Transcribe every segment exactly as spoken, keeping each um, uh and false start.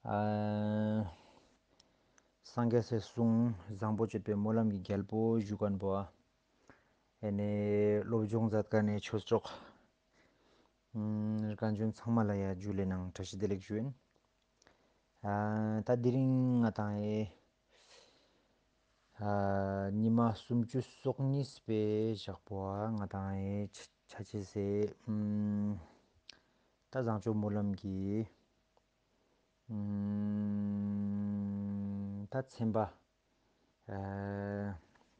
ཨ་སངས་རྒྱས་སི་གསུང་བཟང་པོ་སྤྱོད་པའི་སྨོན་ལམ་གྱི་རྒྱལ་པོ་ཞུ་མཁན་པོ་ཨ། ཨེ་ནེ་སློབ་སྦྱོང་མཛད་མཁན་ནི་ཆོས་གྲོགས་ཨ་རྒན་གཞོན་ཚང་མ་ལ་ཡ་ཇུ་ལེ་ནང་བཀྲ་ཤིས་བདེ་ལེགས་ཞུ་ཡིན། ཨ་ད་དེ་རིང་ང་དང་ཨེ་ཨ་ཉི་མ་སུམ་ཅུ་སོ་གཉིས་པའི་ཞག་པོ་ཨ་ང་དང་ཨེ་ཆ་ཆ་ཆེ་སེ་ཨམ་ད་བཟང་སྤྱོད་སྨོན་ལམ་གྱི་ཨམ་ད་ཚན་པ་ཨ་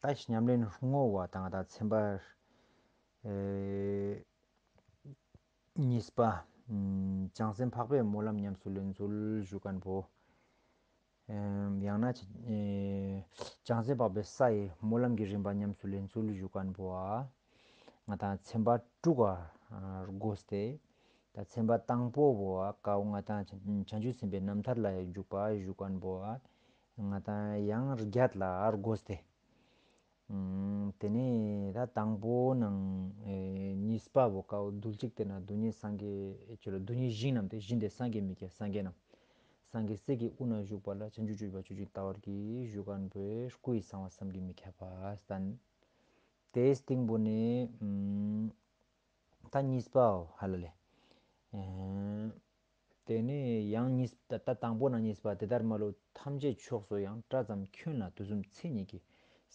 ད་ཉམས་ལེན་བསྔོ་བ་དང་ད་ཚན་པ་ཨེ་གཉིས་པ་ཨམ་བྱང་སེམས་འཕགས་པའི་སྨོན་ལམ་ཉམས་སུ་ལེན་ཚུལ་ཞུ་མཁན་པོ། ཨེམ་ཡང་ན་ཨེ་བྱང་སེམས་འཕགས་པའི་ས་ཡི་སྨོན་ལམ་གྱི་རིམ་པ་ཉམས་སུ་ལེན་ཚུལ་ཞུ་མཁན་པོ་ཨ། ང་དང་ཚན་པ་དྲུག་ག་ཨ་བགོས་ཏེ། ད་ཚན་པ་དང་པོ་བོ་ཨ་ཀའོ་ང་དང་བྱང་ཆུབ་སེམས་དཔའི་རྣམ་ཐར་ལ་འཇུག་པ་ཞུ་མཁན་པོ་ཨ། ང་དང་ཡང་བརྒྱད་ལ་ཨ་བགོས་ཏེ། ཨུམ་དེ་ནས་ད་དང་པོ་ནང་ཨེ་གཉིས་པ་བོ་ཀའོ་རྡུལ་གཅིག་སྟེང་ན་རྡུལ་སྙེད་སངས་རྒྱས་ཅི་ལོ་རྡུལ་སྙེད་ཞིང་རྣམས་ཏེ་ཞིང་དེ་སངས་རྒྱས་མི་ཁྱབ་སངས་རྒྱས་རྣམས། སངས་རྒྱས་སྲས་ཀྱི་དབུས་ན་བཞུགས་པ་ལ་བྱང་ཆུབ་སྤྱོད་པ་སྤྱོད་ཅིང་དལ་བར་གྱིས་ཞུ་མཁན་པོའི་སྐུ་ཡི་གསང་བ་བསམ་གྱིས་མི་ཁྱབ་པ་བསྟན། དེའི་སྟེང་པོ་ནས་ཨུམ་ད་གཉིས་པའོ་ཧ་ལ་ལེ། ཨེ་དེ་ནས་ཡང་གཉིས་ད་ད་དང་པོ་ན་གཉིས་པ་དེ་ལྟར་མ་ལུས་ཐམས་ཅད་མཆོག་སུ་ཡང་། བཀྲ་ཙམ་ཁྱོད་ལ་དུས་གསུམ་མཚན་ཉིད་ཀྱི།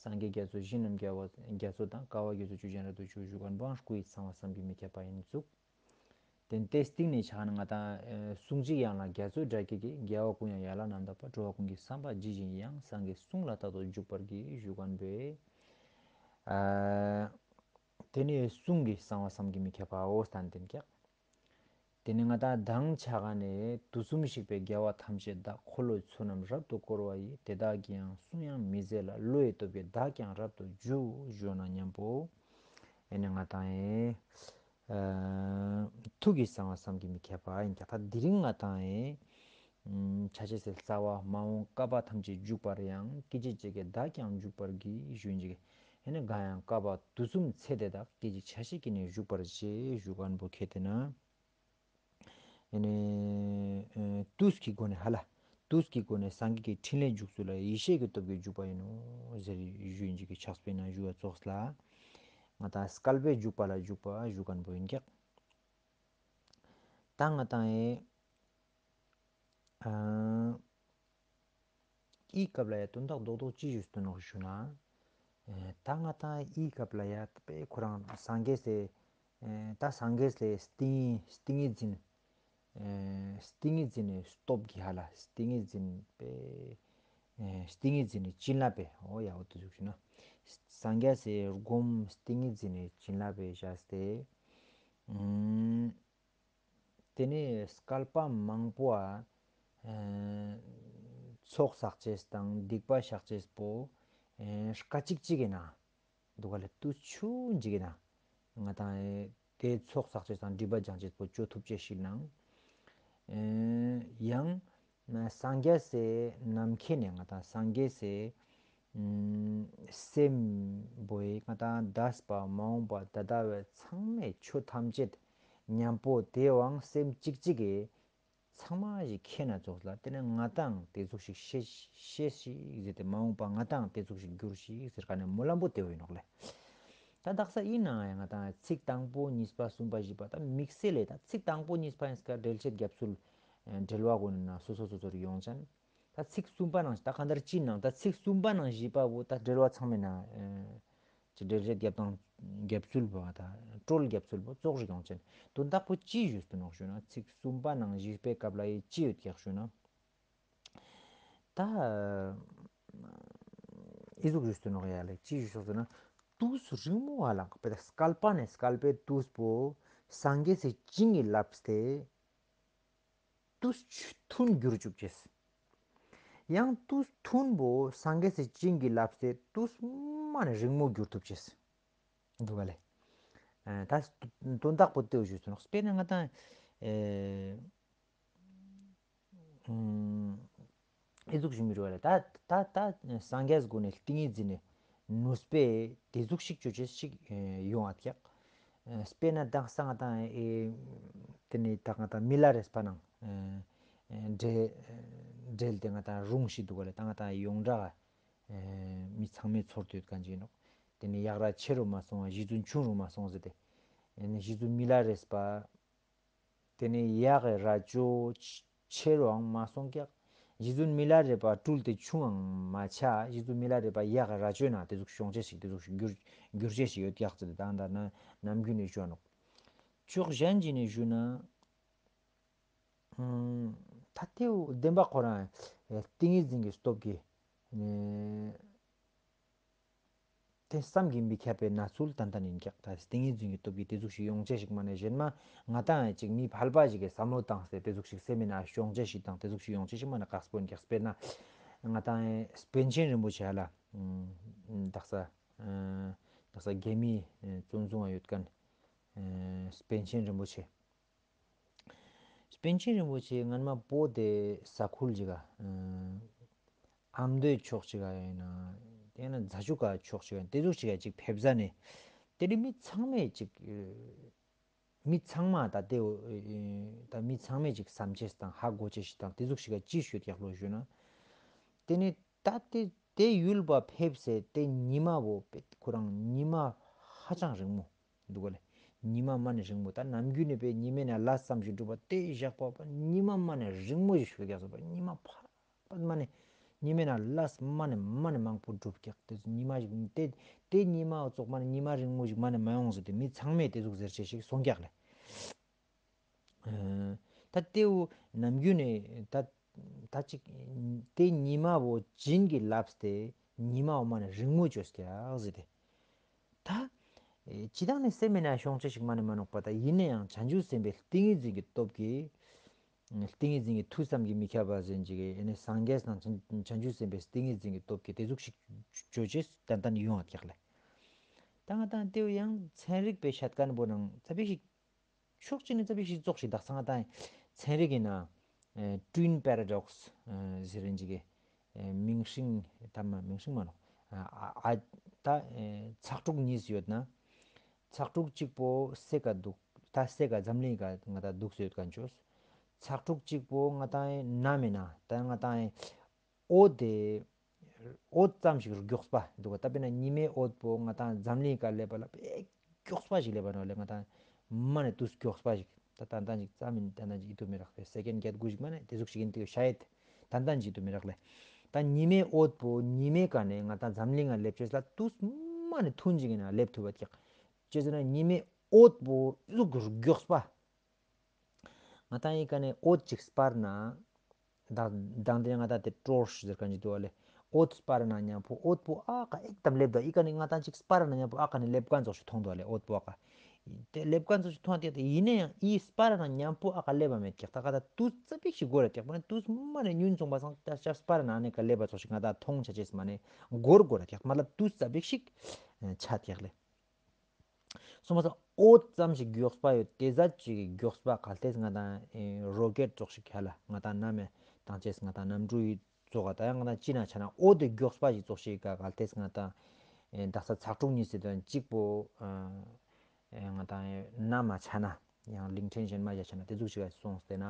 སངས་རྒྱས་རྒྱ་མཚོ་ཞིང་རྣམས་རྒྱལ་བ་རྒྱ་མཚོ་དང་། དཀའ་བ་རྒྱ་མཚོ་ཆུ་ཆེན་རབ་ཏུ་ཞུ་ཞུ་མཁན་པོའང་སྐུ་ཡི་གསང་བ་བསམ་གྱིས་མི་ཁྱབ་པ་ཡིན་ཚུགས། དེ་ནས་དེའི་སྟེང་ནས་ཆ་ན་ང་དང་ཨེ་གསུང་གཅིག་དབྱངས་ལ་རྒྱ་མཚོའི་སྒྲ་སྐད་ཀྱིས། རྒྱལ་བ་ཀུན་དབྱངས་ཡན་ལག་རྣམ་དག་པ། འགྲོ་བ་ཀུན་གྱི་བསམ་པ་ཇི་བཞིན་དབྱངས། སངས་རྒྱས་གསུང་ལ་རྟག་ཏུ་འཇུག་པར་བགྱི་ཞུ་མཁན་པོའི་ཨ་དེ་ནས་གསུང་གི་གསང་བ་བསམ་གྱིས་མི་ཁྱབ་པའོ་བསྟན་ཏེ་ཀྱག། དེ་ནས་ང་དང་མདང་ཆ་ག་ནས་དུས་གསུམ་གཤེགས་པའི་རྒྱལ་བ་ཐམས་ཅད་བདག་འཁོར་ལོའི་ཚུལ་རྣམས་རབ་ཏུ་བསྐོར་བ་ཡི། དེ་དག་གི་ཡང་གསུང་དབྱངས་མི་ཟད་ལ། བློ་ཡི་སྟོབས་ཀྱིས་བདག་ཀྱང་རབ་ཏུ་འཇུ་ཞུ་ན་མཉམ་པོ། ཨེ་ནི་ང་དང་ཨེ་ཨ་ཐུགས་ཀྱི་གསང་བ་བསམ་གྱིས་མི་ཁྱབ་པ་ཡིན་ཀྱག། ད་དེ་རིང་ང་དང་ཨེ་ཨམ་ཆ་ཆེ་སེ་རྩ་བ་མ་འོངས་བསྐལ་པ་ཐམས་ཅད་འཇུག་པར་ཡང་། སྐད་ཅིག་གཅིག་གིས་བདག་ཀྱང་འཇུག་པར་བགྱི་ཞུ་ཡིན་ཅིག། ཨེ་ནི་གང་ཡང་བསྐལ་པ་དུས་གསུམ་ཚེ་འདི་དག། སྐད་ཅིག་ཆ་ཤས་ཀྱིས་ནི་བཞུགས་པར་བྱེད་ཞུ་མཁན་པོ་ཁྱེད་དེ་ན། ཨེ་ནི་ཨ་དུས་ཀྱི་སྒོ་ནས་ཧ་ལ། དུས་ཀྱི་སྒོ་ནས་སངས་རྒྱས་ཀྱི་ཕྲིན་ལས་འཇུག་ཚུལ་ལ་ཡེ་ཤེས་ཀྱི་སྟོབས་ཀྱིས་འཇུག་པ་ཡིན་ནོ་ཟེར་ཞུ་ཡིན་ཅིག་གི་ཕྱག་དཔེ་ན་ཞུ་བ་ཙོགས་ལ། ང་དང་བསྐལ་པའི་འཇུག་པ་ལ་འཇུག་པ་ཞུ་མཁན་པོ་ཡིན་ཀྱག། ད་ང་དང་ཨེ་ཨ་འི་སྐབས་ལ་ཡ་དོན་དག་རྡོག་རྡོག་ཅི་ཞུས་ཏེ་ནོག་ཞུ་ན། ཨེ་ད་ང་དང་འི་སྐབས་ལ་ཡ་དཔེ་ཁོ་རང་སངས་རྒྱས་སི་ཨེ་ད་སངས་རྒྱས་སི་ཏིང་ངེ་ཏིང་ངེ་འཛིན་ཨེ་ཏིང་ངེ་འཛིན་ནི་སྟོབས་ཀྱིས་ཧ་ལ་ཏིང་ངེ་འཛིན་པའི་ཨེ་ཏིང་ངེ་འཛིན་ནི་བྱིན་རླབས་པའི་འོ་ཡ་འོ་དེ་ཟུག་ཞུ་ན། སངས་རྒྱས་སི་སྒོམ་ཏིང་ངེ་འཛིན་ནི་བྱིན་རླབས་པའི་བྱས་ཏེ་ཨུམ། དེ་ནས་བསྐལ་པ་མང་པོ་ཨ་ཚོགས་བསགས་ཅེས་དང་སྡིག་པ་བཤགས་ཅེས་པོ་ཨེ་སྐད་ཅིག་གཅིག་གི་ནང་འདུག་ག་ལེ། དུས་ཆུང་ཅིག་གི་ནང་ང་དང་ཨེ་དེ་ཚོགས་བསགས་ཅེས་དང་སྒྲིབ་པ་སྦྱང་ཅེས་པོ་ཅོ་ཐུབ་ཅེས་ཤིག་ནང་ཨེ་ཡང་སངས་རྒྱས་སི་ནམ་མཁའ་ནས་ང་དང་སངས་རྒྱས་སི་ཨུམ་སེམས་པོའི་ང་དང་འདས་པ་མ་འོངས་པ་ད་ལྟ་བའི་ཚང་མའི་ཆོས་ཐམས་ཅད་མཉམ་པོ་དེའང་སེམས་གཅིག་གཅིག་གིས་ཚང་མ་ཞིག་མཁྱེན་ན་ཙོགས་ལ་དེ་ནས་ང་དང་དེ་ཙོགས་ཤིག་ཤེས་ཤེས་ཤིག་ཟེར་ཏེ་མ་འོངས་པ་ང་དང་དེ་ཙོགས་ཤིག་འགྱུར་ཤིག་ཟེར་ག་ནས་སྨོན་ལམ་པོ་དེ་བོ་ཡིན་ནོག་ལེ། ད་དག་ས་ཡིན་ནའང་ང་དང་ཚིག་དང་པོ་གཉིས་པ་གསུམ་པ་བཞི་པ་ད་དམིགས་བསལ་ལས་ད་ཚིག་དང་པོ་གཉིས་པ་ཡིན་སྐབས་འགྲེལ་བཤད་རྒྱབ་ཚུལ་འགྲེལ་བ་གོ་ནས་ན་སོ་སོ་སོ་སོར་ཡོང་ཅན། ད་ཚིག་གསུམ་པ་ནང་ད་གང་ལྟར་ཅི་ནང་ད་ཚིག་གསུམ་པ་ནང་བཞི་པ་བོ་ད་འགྲེལ་བ་ཚང་མའི་ནང་ཅི་འགྲེལ་བཤད་རྒྱབ་སྟངས་རྒྱབ་ཚུལ་བོ་ད་ཀྲོལ་རྒྱབ་ཚུལ་བོ་ཙོགས་ཤིག་ཡོང་ཅན། དོན་དག་པོ་ཅི་ཞུས་ཏེ་ནོག་ཞུ་ན་ཚིག་གསུམ་པ་ནང་བཞི་པའི་སྐབས་ལ་ཡི་ཅི་ཡོད་ཀྱག་ཞུ་ན། ད་ཨི་ཟུག་ཞུས་ཏེ་ནོག་ཡ་ལེ། ཅི་ཞུས་ཏེ་ན་དུས་རིང་མོ་བ་ལང་པའི་བསྐལ་པ་ནས་བསྐལ་པའི་དུས་པོ་སངས་རྒྱས་སི་བྱིན་གྱིས་བརླབས་ཏེ། དུས་ཐུང་འགྱུར་བཅུག་ཅེས། ཡང་དུས་ཐུང་པོ་སངས་རྒྱས་སི་བྱིན་གྱིས་བརླབས་ཏེ་དུས་མ་ནས་རིང་མོ་འགྱུར་ཐུབ་ཅེས། འདུག་ག་ལེ། ཨ་ད་དོན་དག་པོ་དེ་བོ་ཞུས་སོང་། དཔེར་ན་ང་དང་ཨེ་ཨུམ་ཨི་ཟུག་ཞུ་མི་རུ་བ་ལེ། ད་ད་ད་སངས་རྒྱས་སྒོ་ནས་ཏིང་ངེ་འཛིན་ནི་ནུས་པའི་དེ་ཟུག་ཤིག་ཅོ་ཅེས་ཤིག་ཨེ་ཡོང་ཨ་ཀྱག། ཨེ་དཔེར་ན་དག་ས་ང་དང་ཨེ་དེ་ནི་དག་ང་དང་མི་ལ་རས་པ་ནང་ཨེ་ཨེ་འདྲེ་ འབྲེལ་ཏེ་ང་ཏང་རུང་ཞིག་འདུག་ག་ལེ། ད་ང་ཏང་ཡོངས་གྲགས་མི་ཚང་མའི་ཚོར་དུ་ཡོད་མཁན་ཅིག་ཨིན་ནོག། དེ་ནི་གཡག་རྭ་ཆེ་རུ་མ་སོང་བ་གཞི་རྫུན་ཆུང་རུ་མ་སོང་ཟེར་ཏེ། ཨེ་ནི་གཞི་རྫུན་མི་ལ་རས་པ། དེ་ནི་གཡག་གི་རྭ་ཅོ་ཆེ་རུའང་མ་སོང་ཀྱག། གཞི་རྫུན་མི་ལ་རས་པ་སྤྲུལ་ཏེ་ཆུང་ངུའང་མ་ཆ། གཞི་རྫུན་མི་ལ་རས་པ་གཡག་གི་རྭ་ཅོ་ན་དེ་ཟུག་ཤོང་ཅེས་ཤིག་དེ་ཟུག་ཤིག་འགྱུར་འགྱུར་ཅེས་ཤིག་ཡོད་ཀྱག་ཟེར་ཏེ་ད་ད་ན་ནམ་རྒྱུན་ནས་ཞུ་ནོག། ཕྱོགས་གཞན་ཅིག་ནས་ཞུ་ན། ཨམ། ད་དེའུ་བདེན་པ་ཁོ་རང་ཏིང་ངེ་འཛིན་གྱི་སྟོབས་ཀྱིས་ཨེ་དེ་བསམ་གྱིས་མི་ཁྱབ་པའི་གནས་ཚུལ་ཏན་ཏན་ཡིན་ཀྱག། ད་ཏིང་ངེ་འཛིན་གྱི་སྟོབས་ཀྱིས་དེ་ཟུག་ཞིག་ཡོང་ཅེས་ཤིག་མ་ནེ་གཞན་མ་ང་ཏང་ཅིག་མི་ཕལ་པ་ཞིག་གི་བསམ་བློ་བཏང་སྟེ་དེ་ཟུག་ཞིག་སེམས་མི་ནང་ཡོང་ཅེས་ཤིག་དང་དེ་ཟུག་ཞིག་ཡོང་ཅེས་ཤིག་མ་ནེ་དཀགས་པོ་ཡིན་ཀྱག། དཔེར་ན་ང་ཏང་པཎ་ཆེན་རིན་པོ་ཆེ་ཧ་ལ་ཨམ་དག་ས་ཨ་དག་ས་རྒྱ་མིའི་ཨེ་བཙོན་བཟུང་བ་ཡོད་མཁན་ཨེ་པཎ་ཆེན་རིན་པོ་ཆེ། པཎ་ཆེན་རིན་པོ་ཆེ་སྔན་མ་བོད་དེ་ས་ཁུལ་ཅིག་ག་ཨ་ཨ་མདོའི་ཕྱོགས་ཅིག་ག་ཡིན་ན་དེ་ན་རྫ་ཆུ་ཁ་ཕྱོགས་ཅིག་ག་དེ་ཟུག་ཅིག་ག་ཅིག་ཕེབས་ཟ་ནེ་དེ་ནི་མི་ཚང་མས་ཅིག་མི་ཚང་མ་ད་དེ་ད་མི་ཚང་མས་ཅིག་བསམ་ཅེས་དང་ཧ་གོ་ཅེས་ཤིག་དང་དེ་ཟུག་ཅིག་ག་ཅི་ཞུ་ཀྱག་ལོ་ཞུ་ན། དེ་ནི་ད་དེ་དེ་ཡུལ་པ་ཕེབས་སེ་དེ་ཉི་མ་བོ་པེ་ཁོ་རང་ཉི་མ་ཧ་ཅང་རིང་མོ་འདུག་ག་ལེ། ཉི་མ་མ་ནེ་རིང་མོ་ད་ནམ་རྒྱུན་ནས་པེ་ཉི་མའི་ནང་ལས་བསམ་ཞིག་སྒྲུབ་པ་དེ་བཞག་པ་པ་ཉི་མ་མ་ནེ་རིང་མོ་ཞིག་ཞུ་ཀྱག་སོ་པ་ཉི་མ་ཕ་པ་མ་ནེ་ཉི་མའི་ནང་ལས་མ་ནེ་མ་ནེ་མང་པོ་སྒྲུབ་ཀྱག། དེ་ཉི་མ་ཞིག་དེ་དེ་ཉི་མ་ཙོགས་མ་ནེ་ཉི་མ་རིང་མོ་ཞིག་མ་ནེ་མ་ཡོང་ཟེར་ཏེ་མི་ཚང་མས་དེ་ཟུག་ཟེར་ཅེས་ཤིག་སོང་ཀྱག་ལེ། ཨ་ད་དེའུ་ནམ་རྒྱུན་ནས་ད་ད་ཅིག་དེ་ཉི་མ་བོ་བྱིན་གྱིས་བརླབས་ཏེ་ཉི་མ་བོ་མ་ནེ་རིང་མོ་བཅོས་ཀྱག་ཟེར་ཏེ། ད་ཨེ་ཅི་དང་ནི་སེམས་མི་ནང་ཤོང་ཅེས་ཤིག་མ་ནེ་མ་ནོག་པ། ད་ཡིན་ན་ཡང་བྱང་ཆུབ་སེམས་དཔའི་ཏིང་ངེ་འཛིན་གྱི་སྟོབས་ཀྱིས་ཏིང་ངེ་འཛིན་གྱི་མཐུ་བསམ་གྱིས་མི་ཁྱབ་པ་ཟེར་ཅིག་ཨེ་ནི་སངས་རྒྱས་དང་བྱང་ཆུབ་སེམས་དཔའི་ཏིང་ངེ་འཛིན་གྱི་སྟོབས་ཀྱིས་དེ་ཟུག་ཞིག་བཅོ་ཅེས་ཏན་ཏན་ཡོང་བ་ཀྱག་ལེ། ད་ང་དང་དེའུ་ཡང་ཚན་རིག་པའི་ཤད་ཁན་པོ་ནང་ཙ་པིག་ཞིག་ཕྱོགས་གཅིག་ནས་ཙ་པིག་ཞིག་ཙོགས་ཤིག་དག་ས་ང་དང་ཚན་རིག་ཡིན་ན་ཨེ་ཊུ་ཝིན་པེ་ར་ཌོག་སི་ཨེ་ཟེར་རིན་ཅིག་གི་ཨེ་མིང་སྲིང་ད་མ་མིང་སྲིང་མ་ནོག་ཨ་ཨ་ད་ཨེ་ཚག་དྲུག་གཉིས་ཡོད་ན་ཚག་དྲུག་གཅིག་པོ་སེ་ཀ་འདུག་ད་སེ་ཀ་འཛམ་གླིང་ག་ང་དང་འདུག་སེ་ཡོད་ཁན་ཅོས། ཚག་དྲུག་གཅིག་པོ་ང་དང་ནམ་ཡིན་ན་ད་ང་དང་ཨེ་འོད་དེ་འོད་ཙམ་ཞིག་མགྱོགས་པ་འདུག་ག། ད་དཔེར་ན་ཉི་མའི་འོད་པོ་ང་དང་འཛམ་གླིང་ཀ་སླེབས་པ་ལ་དཔེ་མགྱོགས་པ་ཞིག་སླེབས་པ་ནོག་ལེ། ང་དང་མ་ནེ་དུས་མགྱོགས་པ་ཞིག་ད་ཏན་ཏན་ཞིག་ཙམ་ཡིན་ཏན་ཏན་ཞིག་ཡིད་དུ་མི་རག་པའི་སེ་ཀེན་ཌ་བརྒྱད་དགུ་ཞིག་མ་ནེ་དེ་ཟུག་ཞིག་ཡིན་ཏེ་ཤ་ཡེད་ཏན་ཏན་ཞིག་ཡིད་དུ་མི་རག་ལེ། ད་ཉི་མའི་འོད་པོ་ཉི་མའི་ཀ་ནེ་ང་དང་འཛམ་གླིང་ང་སླེབས་ཅེས་ལ་དུས་མ་ནེ་ཐུང་ཞིག་ཡིན་ན་སླེབས་ཐུབ་པ་ཀྱག། ཅི་ཟེར་ན་ཉི་མའི་འོད་པོ་ཟུག་མགྱོགས་པ། ང་དང་ཡི་ཀ་ནེ་འོད་ཅིག་སྤར་ན། ད་དང་དེ་ང་དང་དེ་ཊོར་ཤ་ཟེར་ཁན་ཅིག་འདུག་པ་ལེ། འོད་སྤར་ན་ཉམ་པོ་འོད་པོ་ཨ་ཀ་ཨེག་དམ་སླེབས་ད། ཡི་ཀ་ནེ་ང་དང་ཅིག་སྤར་ན་ཉམ་པོ་ཨ་ཀ་ནེ་སླེབས་ཁན་ཙོགས་ཤིག་མཐོང་འདུག་པ་ལེ། འོད་པོ་ཨ་ཀ་དེ་སླེབས་ཁན་ཙོགས་ཤིག་མཐོང་། དེ་དེ་ཡིན་ན་ཡང་ཡི་སྤར་ན་ཉམ་པོ་ཨ་ཀ་སླེབས་པ་མེད་ཀྱག། ད་ཀ་ད་དུས་ཙ་པིག་ཞིག་འགོར་ར་ཀྱག། མ་ནེ་དུས་མ་ནེ་ཉུང་སོང་པ་སང་ད་ཤ་སྤར་ན་ཨ་ནེ་ཀ་སླེབས་པ་ཙོགས་ཤིག་ང་དང་མཐོང་ཆ་ཅེས་མ་ནེ་འགོར་འགོར་ར་ཀྱག། མ་ལ་དུས་ཙ་པིག་ཞིག་ཆ་ཀྱག་ལེ། སོང་པ་སང་འོད་ཙམ་ཞིག་མགྱོགས་པ་ཡོད་དེ་ཟ་ཅིག་མགྱོགས་པ་གལ་ཏེ་ང་དང་ཨེ་རོ་ཀེཊ་ཙོགས་ཤིག་ཧ་ལ་ང་དང་ནམ་ཡང་ཏང་ཅེས། ང་དང་གནམ་གྲུ་ཡི་ཙོགས་ད་ཡང་ང་དང་ཅི་ན་ཆ་ན་འོད་དེ་མགྱོགས་པ་ཞིག་ཙོགས་ཤིག་ག་གལ་ཏེ་ང་དང་ཨེ་དག་ས་ཚག་དྲུག་གཉིས་སེ་དོན་གཅིག་པོ་ཨེ་ང་དང་ཨེ་ནམ་ཆ་ན་ཡང་གླིང་ཕྲན་གཞན་མ་ཞིག་ཆ་ན་དེ་ཟུག་ཞིག་ག་སོང་སྟེ་ན་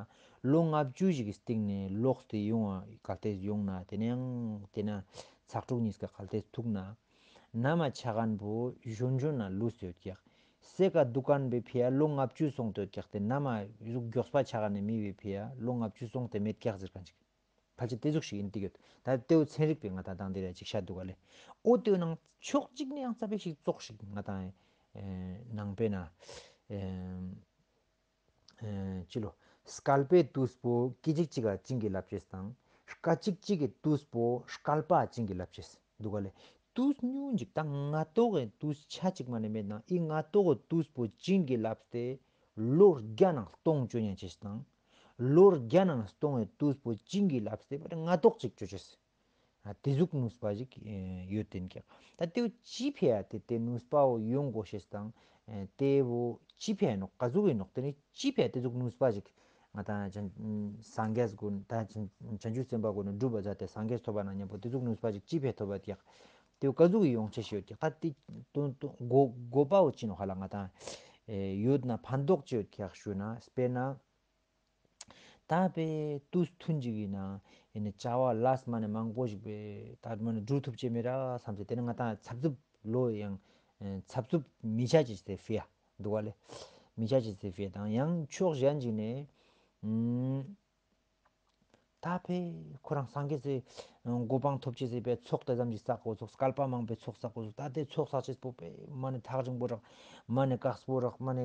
ལོ་ལྔ་བཅུ་ཞིག་གི་སྟིང་ནེ་ལོག་སྟེ་ཡོང་བ་གལ་ཏེ་ཡོང་ན་དེ་ནེ་ཡང་དེ་ན་ཚག་དྲུག་གཉིས་ཀ་གལ་ཏེ་ཐུག་ན། ནམ་ཆ་ཁན་པོ་གཞོན་གཞོན་ན་ལུས་ཡོད་ཀྱག། སེ་ཀ་དུག་ཁན་པའི་ཕི་ཡ་ལོ་ལྔ་བཅུ་སོང་སྟེ་ཡོད་ཀྱག། དེ་ནམ་ཟུག་མགྱོགས་པ་ཆ་ཁན་ནི་མི་བའི་ཕི་ཡ་ལོ་ལྔ་བཅུ་སོང་སྟེ་མེད་ཀྱག་ཟེར་ཁན་ཅིག། ཕལ་ཆེར་དེ་ཟུག་ཞིག་ཡིན་ཏེ་ཡོད། ད་དེའུ་ཚན་རིག་པའི་ང་དང་དང་དེ་ར་ཅིག་ཤད་འདུག་ག་ལེ། འོ་དེའུ་ནང་ཕྱོགས་གཅིག་ནེ་ཡང་ཙ་པིག་ཞིག་ཙོགས་ཤིག་ང་དང་ཨེ་ནང་པའི་ན་ཨེ་ཨེ་ཅི་ལོ། སྐལ་པའི་དུས་པོ་སྐད་ཅིག་གཅིག་ག་བྱིན་གྱིས་བརླབས་ཅེས་དང་། སྐད་ཅིག་གཅིག་གི་དུས་པོ་སྐལ་པ་བྱིན་གྱིས་བརླབས་ཅེས་འདུག་ག་ལེ། དུས་ཉུང་ཅིག་ད་སྔ་ཏོག་གི་དུས་ཆ་ཅིག་མ་ནེ་མེད་ན་ཨི་སྔ་ཏོག་གི་དུས་པོ་བྱིན་གྱིས་བརླབས་ཏེ་ལོ་བརྒྱ་ནང་སྟོང་བཅོ་ཉན་ཅེས་དང་། ལོ་བརྒྱ་ནང་སྟོང་གི་དུས་པོ་བྱིན་གྱིས་བརླབས་ཏེ་པ་སྔ་ཏོག་ཅིག་བཅོ་ཅེས། ཨ་དེ་ཟུག་ནུས་པ་ཞིག་ཨེ་ཡོད་དེ་ཀྱག། ད་དེའུ་ཅི་ཕི་ཡ་དེ་དེ་ནུས་པའོ་ཡོང་དགོས་ཤེས་དང་། ཨེ་དེ་བོ་ཅི་ཕི་ཡ་ནོག་ག་ཟུག་ཡིན་ནོག། དེ་ནི་ཅི་ཕི་ཡ་དེ་ཟུག་ནུས་པ་ཞིག་ང་དང་བྱང་སངས་རྒྱས་ཀུན་ད་བྱང་བྱང་ཆུབ་སེམས་དཔའ་ཀུན་ནི་སྒྲུབ་པ་མཛད་དེ་སངས་རྒྱས་ཐོབ་པ་ན་མཉམ་པོ་དེ་ཟུག་ནུས་པ་ཞིག་ཅི་ཕི་ཡ་ཐོབ་པ་ཀྱག། དེའུ་ག་ཟུག་ཡོང་ཆེ་ཤེས་ཡོད་ཀྱག། ད་དེ་དོན་དོན་དགོས་དགོས་པའོ་ཅི་ནོག་ཧ་ལ་ང་དང་ཨེ་ཡོད་ན་ཕན་ཐོགས་ཅི་ཡོད་ཀྱག་ཞུ་ན་དཔེར་ན། ད་པེ་ཏུས་ཐུན་ཅིག་ཨིན་ན་ཨེ་ནི་བྱ་བ་ལས་མ་ནེ་མང་པོ་ཞིག་པེ་ད་མ་ནེ་འགྲུབ་ཐུབ་ཅེས་མེད་ར་བསམ་སྟེ་ཏེ་ནེ་ང་ཏང་འཚབ་འཚུབ་ལོ་ཡང་འཚབ་འཚུབ་མི་ཆ་ཅེས་ཏེ་ཕི་ཡ་འདུག་ག་ལེ། མི་ཆ་ཅེས་ཏེ་ཕི་ཡ་དང་ཡང་ཕྱོགས་གཞན་ཅིག་ནེ་ཨུམ། ད་པེ་ཁོ་རང་སངས་རྒྱས་སི་གོ་འཕང་ཐོབ་ཅེས་སི་པེ་ཚོགས་ཏེ་ཙམ་ཞིག་བསགས་གོས་ཚོགས་སྐལ་པ་མང་པོའི་ཚོགས་བསགས་གོས་ཚོགས་ད་ཏེ་ཚོགས་བསགས་ཅེས་པོ་པེ་མ་ནེ་ཐག་རིང་པོ་རག་མ་ནེ་དཀགས་པོ་རག་མ་ནེ་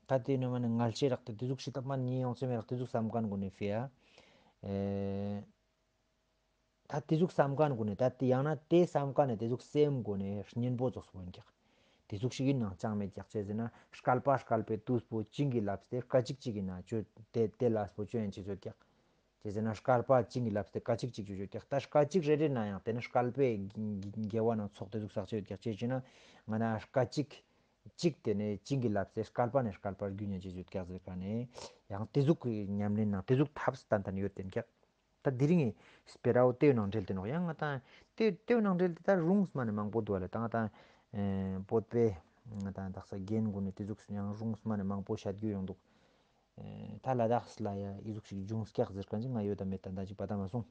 ད་ཏེ་ནེ་མ་ནེ་ངལ་ཤེས་རག་ཏེ་ཏེ་ཟུག་ཞིག་ད་མ་ནེ་ཡོང་ཅེས་མེད་རག་ཏེ་ཟུག་བསམ་མཁན་གུན་ནི་ཕི་ཡ་ཨེ། ད་ཏེ་ཟུག་བསམ་མཁན་གུན་ནི་ད་ཏེ་ཡང་ན་ཏེ་བསམ་མཁན་ནི་ཏེ་ཟུག་སེམས་གུན་ནི་གཉེན་པོ་ཙོགས་སུ་ཡོང་ཀྱག་ཏེ་ཟུག་ཞིག་ཨིན་ནང་ཅང་མེད་ཀྱག་ཅི་ཟེར་ན་སྐལ་པ་སྐལ་པའི་ཏུས་པོ་བྱིན་གྱིས་བརླབས་ཏེ་སྐད་ཅིག་ཅིག་ཨིན་ན་ཅོ་ཏེ་ཏེ་ལས་པོ་ཅོ་ཡིན་ཅི་ཟེར་ཀྱག་ཅི་ཟེར་ན་སྐལ་པ་བྱིན་གྱིས་བརླབས་ཏེ་སྐད་ཅིག་ཅིག་ཅོ་ཅོ་ཀྱག་ད་སྐད་ཅིག་རེ་རེ་ན་ཡང་ཏེ་ནི་སྐལ་པའི་དགེ་བ་ནང་ཚོགས་ཏེ་ཟུག་བསགས་ཅེས་ཡོད་ཀྱག་ཅི་ཟེར་ན་ང་ན་སྐད་ཅིག་ཅིག་ཏེ་ནེ་བྱིན་གྱིས་བརླབས་ཏེ་སྐལ་པ་ནེ་སྐལ་པར་རྒྱུན་ཉན་ཅེས་ཡོད་ཀྱག་ཟེར་ཀ་ནེ་ཡང་ཏེ་ཟུག་གི་ཉམས་ལེན་ནང་ཏེ་ཟུག་ཐབས་ཏན་ཏན་ཡོད་དེ་ཀྱག་ད་དེ་རིང་ངི་སྤེ་ར་བོ་ཏེའི་ནང་འབྲེལ་ཏེ་ནོག་ཡང་ང་ཏང་ཏེ་ཏེའི་ནང་འབྲེལ་ཏེ་ད་རུང་མ་ནེ་མང་པོ་འདུག་ལེ། ད་ང་ཏང་ཨེ་བོད་པའི་ང་ཏང་དག་ས་རྒན་གུན་ནི་ཏེ་ཟུག་ཡང་རུང་མ་ནེ་མང་པོ་བཤད་རྒྱུ་ཡོང་འདུག་ཨེ་ད་ལ་དྭགས་ལ་ཡ་ཨི་ཟུག་ཞིག་བྱུང་ཀྱག་ཟེར་མཁན་ཅིག་ང་ཡོད་ད་མེད་ད་ད་ཅིག་པ་ད་མ་སོང་།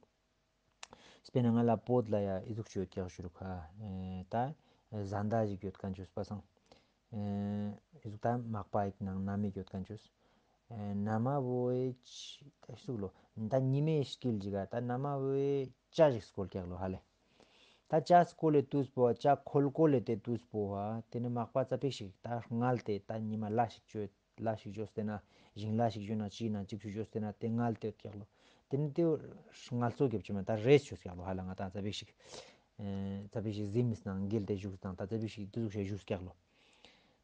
སྤེར་ན་ང་ལ་བོད་ལ་ཡ་ཨི་ཟུག་ཅིག་ཡོད་ཀྱག་ཞུ་རུ་ཁ་ཨེ་ད་བཟའ་ཟླ་ཞིག་ཡོད་མཁན་ཅོས་པ་སང་། ཨེ་ཨི་ཟུག་ད་མག་པ་ཡིག་ནང་མནའ་མ་ཡོད་མཁན་ཅོས། ཨེ་མནའ་མ་བོ་ཨེ་ཅི་ད་ཤུག་ལོ་ད་ཉི་མའི་དཀྱིལ་ཅིག་ག་ད་མནའ་མ་བོ་ཨེ་ཇ་ཞིག་སྐོལ་ཀྱག་ལོ་ཧ་ལེ། ད་ཇ་སྐོལ་ལེ་ཏུས་པོ་ཇ་ཁོལ་ཁོལ་ལེ་ཏེ་ཏུས་པོ་ཧ་ཏེ་ནེ་མག་པ་ཙ་པིག་ཞིག་ད་ངལ་ཏེ་ད་ཉི་མ་ལ་ཞིག་ཅོས། ལ་ཞིག་ཅོས་ཏེ་ན་ཞིང་ལ་ཞིག་ཅོས་ན་ཅི་ན་ཅིག་ཅོས་ཏེ་ན་ཏེ་ངལ་ཏེ་ཡོད་ཀྱག་ལོ། ཏེ་ནེ་ཏེ་ངལ་གསོ་རྒྱབ་ཅེས་མ་ད་རེས་ཅོས་ཀྱག་ལོ་ཧ་ལ་ང་ཏང་ཙ་པིག་ཞིག་ཨེ་ཙ་པིག་ཞིག་གཟིམ་མི་ནང་འགྱེལ་ཏེ་བཞུགས་དང་ད་ཙ་པིག་ཞིག་ཏེ་ཟུག་ཞིག་བཞུགས་ཀྱག་ལོ།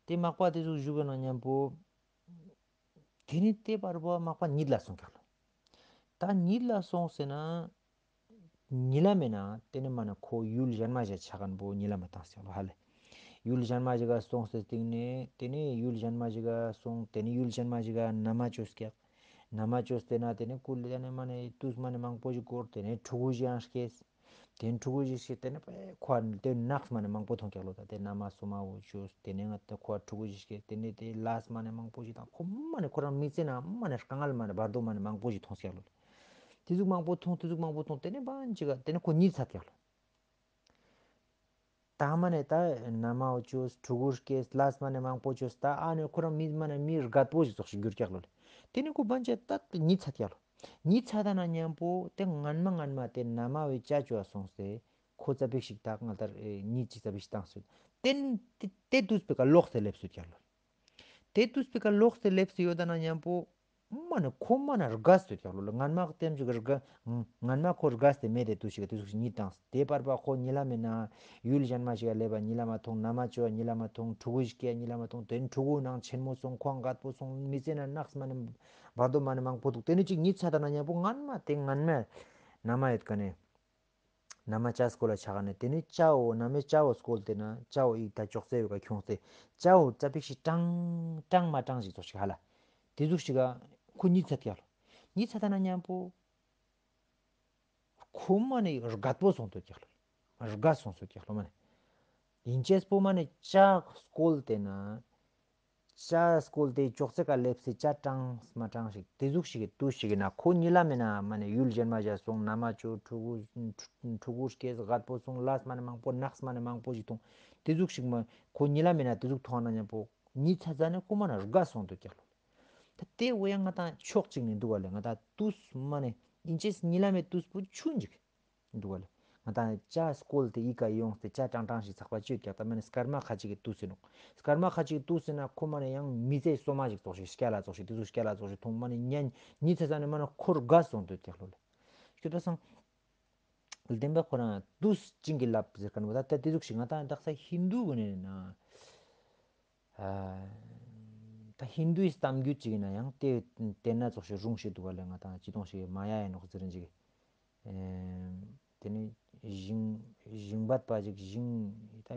ཏེ་མག་པ་ཏེ་ཟུག་བཞུགས་ན་མཉམ་པོ་ཏེ་ནེ་ཏེ་བར་པོ་མག་པ་གཉིད་ལ་སོང་ཀྱག་ལོ། ད་གཉིད་ལ་སོང་སྟེ་ན་ཉི་ལམ་མེ་ན་ཏེ་ནེ་མ་ནེ་ཁོ་ཡུལ་གཞན་མ་ཞིག་ཆ་མཁན་པོ་ཉི་ལམ་མ་བཏང་སྟེ་ལོ་ཧ་ལེ། ཡུལ་གཞན་མ་ཞིག་ག་སོང་སྟེ་སྟིང་ནེ་ཏེ་ནེ་ཡུལ་གཞན་མ་ཞིག་ག་སོང་ཏེ་ནེ་ཡུལ་གཞན་མ་ཞིག་ག་མནའ་མ་ཅོས་ཀྱག་མནའ་མ་ཅོས་ཏེ་ན་ཏེ་ནེ་ཀུ་ལེ་ཏེ་ནེ་མ་ནེ་ཏུས་མ་ནེ་མང་པོ་ཞིག་འགོར་ཏེ་ནེ་ཕྲུ་གུ་ཞིག་ཡང་སྐྱེས། ཏེ་ནེ་ཕྲུ་གུ་ཞིག་སྐྱེས་ཏེ་ནེ་ཁོ་ཏེ་ནགས་མ་ནེ་མང་པོ་ཐོང་ཀྱག་ལོ། ད་ཏེ་མནའ་མ་སོ་མ་བོ་ཅོས་ཏེ་ནེ་ང་ཏེ་ཁོ་ཕྲུ་གུ་ཞིག་སྐྱེས་ཏེ་ནེ་ཏེ་ལས་མ་ནེ་མང་པོ་ཞིག་དང་ཁོ་མ་ནེ་ཁོ་རང་མི་ཚེ་ན་མ་ནེ་དཀའ་ངལ་མ་ནེ་བར་དོ་མ་ནེ་མང་པོ་ཞིག་ཐོང་ཀྱག་ལོ། ཏེ་ཟུག་མང་པོ་ཐོང་ཏེ་ཟུག་མང་པོ་ཐོང་ཏེ་ནེ་བན་ཅིག་ག་ཏེ་ནེ་ཁོ་གཉིད་ཚད་ཀྱག་ལོ། ད་མ་ནེ་ད་མནའ་མ་བོ་ཅོས་ཕྲུ་གུ་སྐྱེས་ལས་མ་ནེ་མང་པོ་ཅོས་ད་ཨ་ནེ་ཁོ་རང་མི་མ་ནེ་མི་རྒད་པོ་ཞིག་ཙོགས་ཤིག་གྱུར་ཀྱག་ལོ། ཏེ་ནེ་ཁོ་བན་ཅིག་ད་གཉིད་ཚད་ཀྱག་ལོ། གཉིད་ཚད་ད་ན་མཉམ་པོ་ཏེ་སྔན་མ་སྔན་མ་ཏེ་མནའ་མ་བོའི་ཅ་ཅོ་བ་སོང་སྟེ་ཁོ་ཙ་པིག་ཞིག་ད་ང་ལྟར་ཨེ་གཉིད་ཅིག་ཙ་པིག་ཞིག་བཏང་སོང་། ཏེ་ཏེ་ཏེ་ཏུས་པེ་ཀ་ལོག་སྟེ་ལེབས་སོང་ཀྱག་ལོ། ཏེ་ཏུས་པེ་ཀ་ལོག་སྟེ་ལེབས་སེ་ཡོད་ད་ན་མཉམ་པོ་མ་ནེ་ཁོ་མ་ནེ་རྒས་སོང་ཀྱག་ལོ། སྔན་མ་ཏེམ་ཅིག་རྒས་སྔན་མ་ཁོ་རྒས་ཏེ་མེད་དེ་ཏུས་ཤིག་ཏུས་ཤིག་གཉིད་བཏང་། ཏེ་བར་པ་ཁོ་ཉི་ལམ་མེ་ན་ཡུལ་གཞན་མ་ཞིག་ག་ལེབ་བ་ཉི་ལམ་མ་ཐོང་། མནའ་མ་ཅོ་བ་ཉི་ལམ་མ་ཐོང་། ཕྲུ་གུ་ཞིག་སྐྱེ་ཉི་ལམ་མ་ཐོང་། ཏེ་ནེ་ཕྲུ་གུ་ནང་ཆེན་མོ་སོང་། ཁོ་རྒད་པོ་སོང་། མི་ཚེ་ན་ནགས་མ་ནེ་བར་དོ་མ་ནེ་མང་པོ་འདུག། ཏེ་ནེ་ཅིག་གཉིད་ཚད་ད་ན་མཉམ་པོ་སྔན་མ་ཏེ་སྔན་མ་མནའ་མ་ཡོད་ཀ་ནེ། མནའ་མ་ཅ་སྐོལ་ལ་ཆ་ག་ནེ་ཏེ་ནེ་ཅ་བོ་མནའ་མའི་ཅ་བོ་སྐོལ་ཏེ་ན་ཅ་བོ་ཨི་ད་ཅོག་ཙེ་བོའི་ཀ་ཁྱོངས་ཏེ་ཅ་བོ་ཙ་པིག་ཞིག་གྲང་གྲང་མ་གྲང་ཞིག་ཙོགས་ཤིག་ཧ་ལ། ཏེ་ཟུག་ཞིག་ག་ཁོ་གཉིད་ཚད་ཀྱག་ལོ། གཉིད་ཚད་ད་ན་མཉམ་པོ་ཁོ་མ་ནེ་རྒད་པོ་སོང་སྟེ་ཀྱག་ལོ། རྒས་སོང་སྟེ་ཀྱག་ལོ་མ་ནེ། ཨིན་ཅེས་པོ་མ་ནེ་ཅ་སྐོལ་ཏེ་ན། ཅ་སྐོལ་ཏེ་ཅོག་ཙེ་ཀ་ལེབས་སེ་ཅ་གྲང་མ་གྲང་ཞིག་ཏེ་ཟུག་ཞིག་གི་ཏུས་ཤིག་ན་ཁོ་ཉི་ལམ་མེ་ན་མ་ནེ་ཡུལ་གཞན་མ་ཞིག་ག་སོང་། མནའ་མ་ཅོ་ཕྲུ་གུ་ཕྲུ་གུ་སྐྱེས་རྒད་པོ་སོང་ལས་མ་ནེ་མང་པོ་ནགས་མ་ནེ་མང་པོ་ཞིག་ཐོང་། ཏེ་ཟུག་ཞིག་མ་ཁོ་ཉི་ལམ་མེ་ན་ཏེ་ཟུག་ཐོང་ན་མཉམ་པོ་གཉིད་ཚད་ཟ་ནེ་ཁོ་མ་ནེ་རྒས་སོང་སྟེ་ཀྱག་ལོ། ད་ཏེ་བོ་ཡང་ང་ཏང་ཕྱོགས་གཅིག་ནེ་འདུག་ག་ལེ། ང་ཏང་ཏུས་མ་ནེ་ཨིན་ཅེས་ཉི་ལམ་མེ་ཏུས་པོ་ཆུན་ཅིག་འདུག་ག་ལེ། ང་ཏང་ཅ་སྐོལ་ཏེ་ཨི་ཀ་ཡོངས་ཏེ་ཅ་གྲང་གྲང་ཞིག་ཚག་པ་ཅིག་ཡོད་ཀྱག། ད་མ་ནེ་སྐར་མ་ཁ་ཅིག་གི་ཏུས་ཨིན་ནོག། སྐར་མ་ཁ་ཅིག་གི་ཏུས་ཨིན་ན་ཁོ་མ་ནེ་ཡང་མི་ཚེ་སོ་མ་ཞིག་ཙོགས་ཤིག་སྐྱ་ལ་ཙོགས་ཤིག་ཏེ་ཟུག་སྐྱ་ལ་ཙོགས་ཤིག་ཐོང་། མ་ནེ་ཉན་གཉིད་ཚད་ཟ་ནེ་མ་ནེ་ཁོ་རྒས་སོང་སྟེ་ཀྱག་ལོ་ལེ། ཁྱོད་ད་སང་བདེན་པ་ཁོ་རང་ཏུས་བྱིན་གྱིས་བརླབས་ཟེར་མཁན་བོ་ད་ད་ཏེ་ཟུག་ཞིག་ང་ཏང་དག་ས་ཧིན་དུ་གུན་ནི་ན། ཨ་ད་ཧིན་དུའི་གཏམ་རྒྱུད་ཅིག་ཨིན་ན་ཡང་ཏེ་ཏེ་ན་ཙོགས་ཤིག་རུང་ཞིག་འདུག་ག་ལེ། ང་ཏང་ཅི་ཏོང་ཞིག་མ་ཡ་ཡ་ནོག་ཟེར་རིན་ཅིག། ཨེ་ཏེ་ནེ་ཞིང་ཞིང་བར་པ་ཅིག་ཞིང་ད་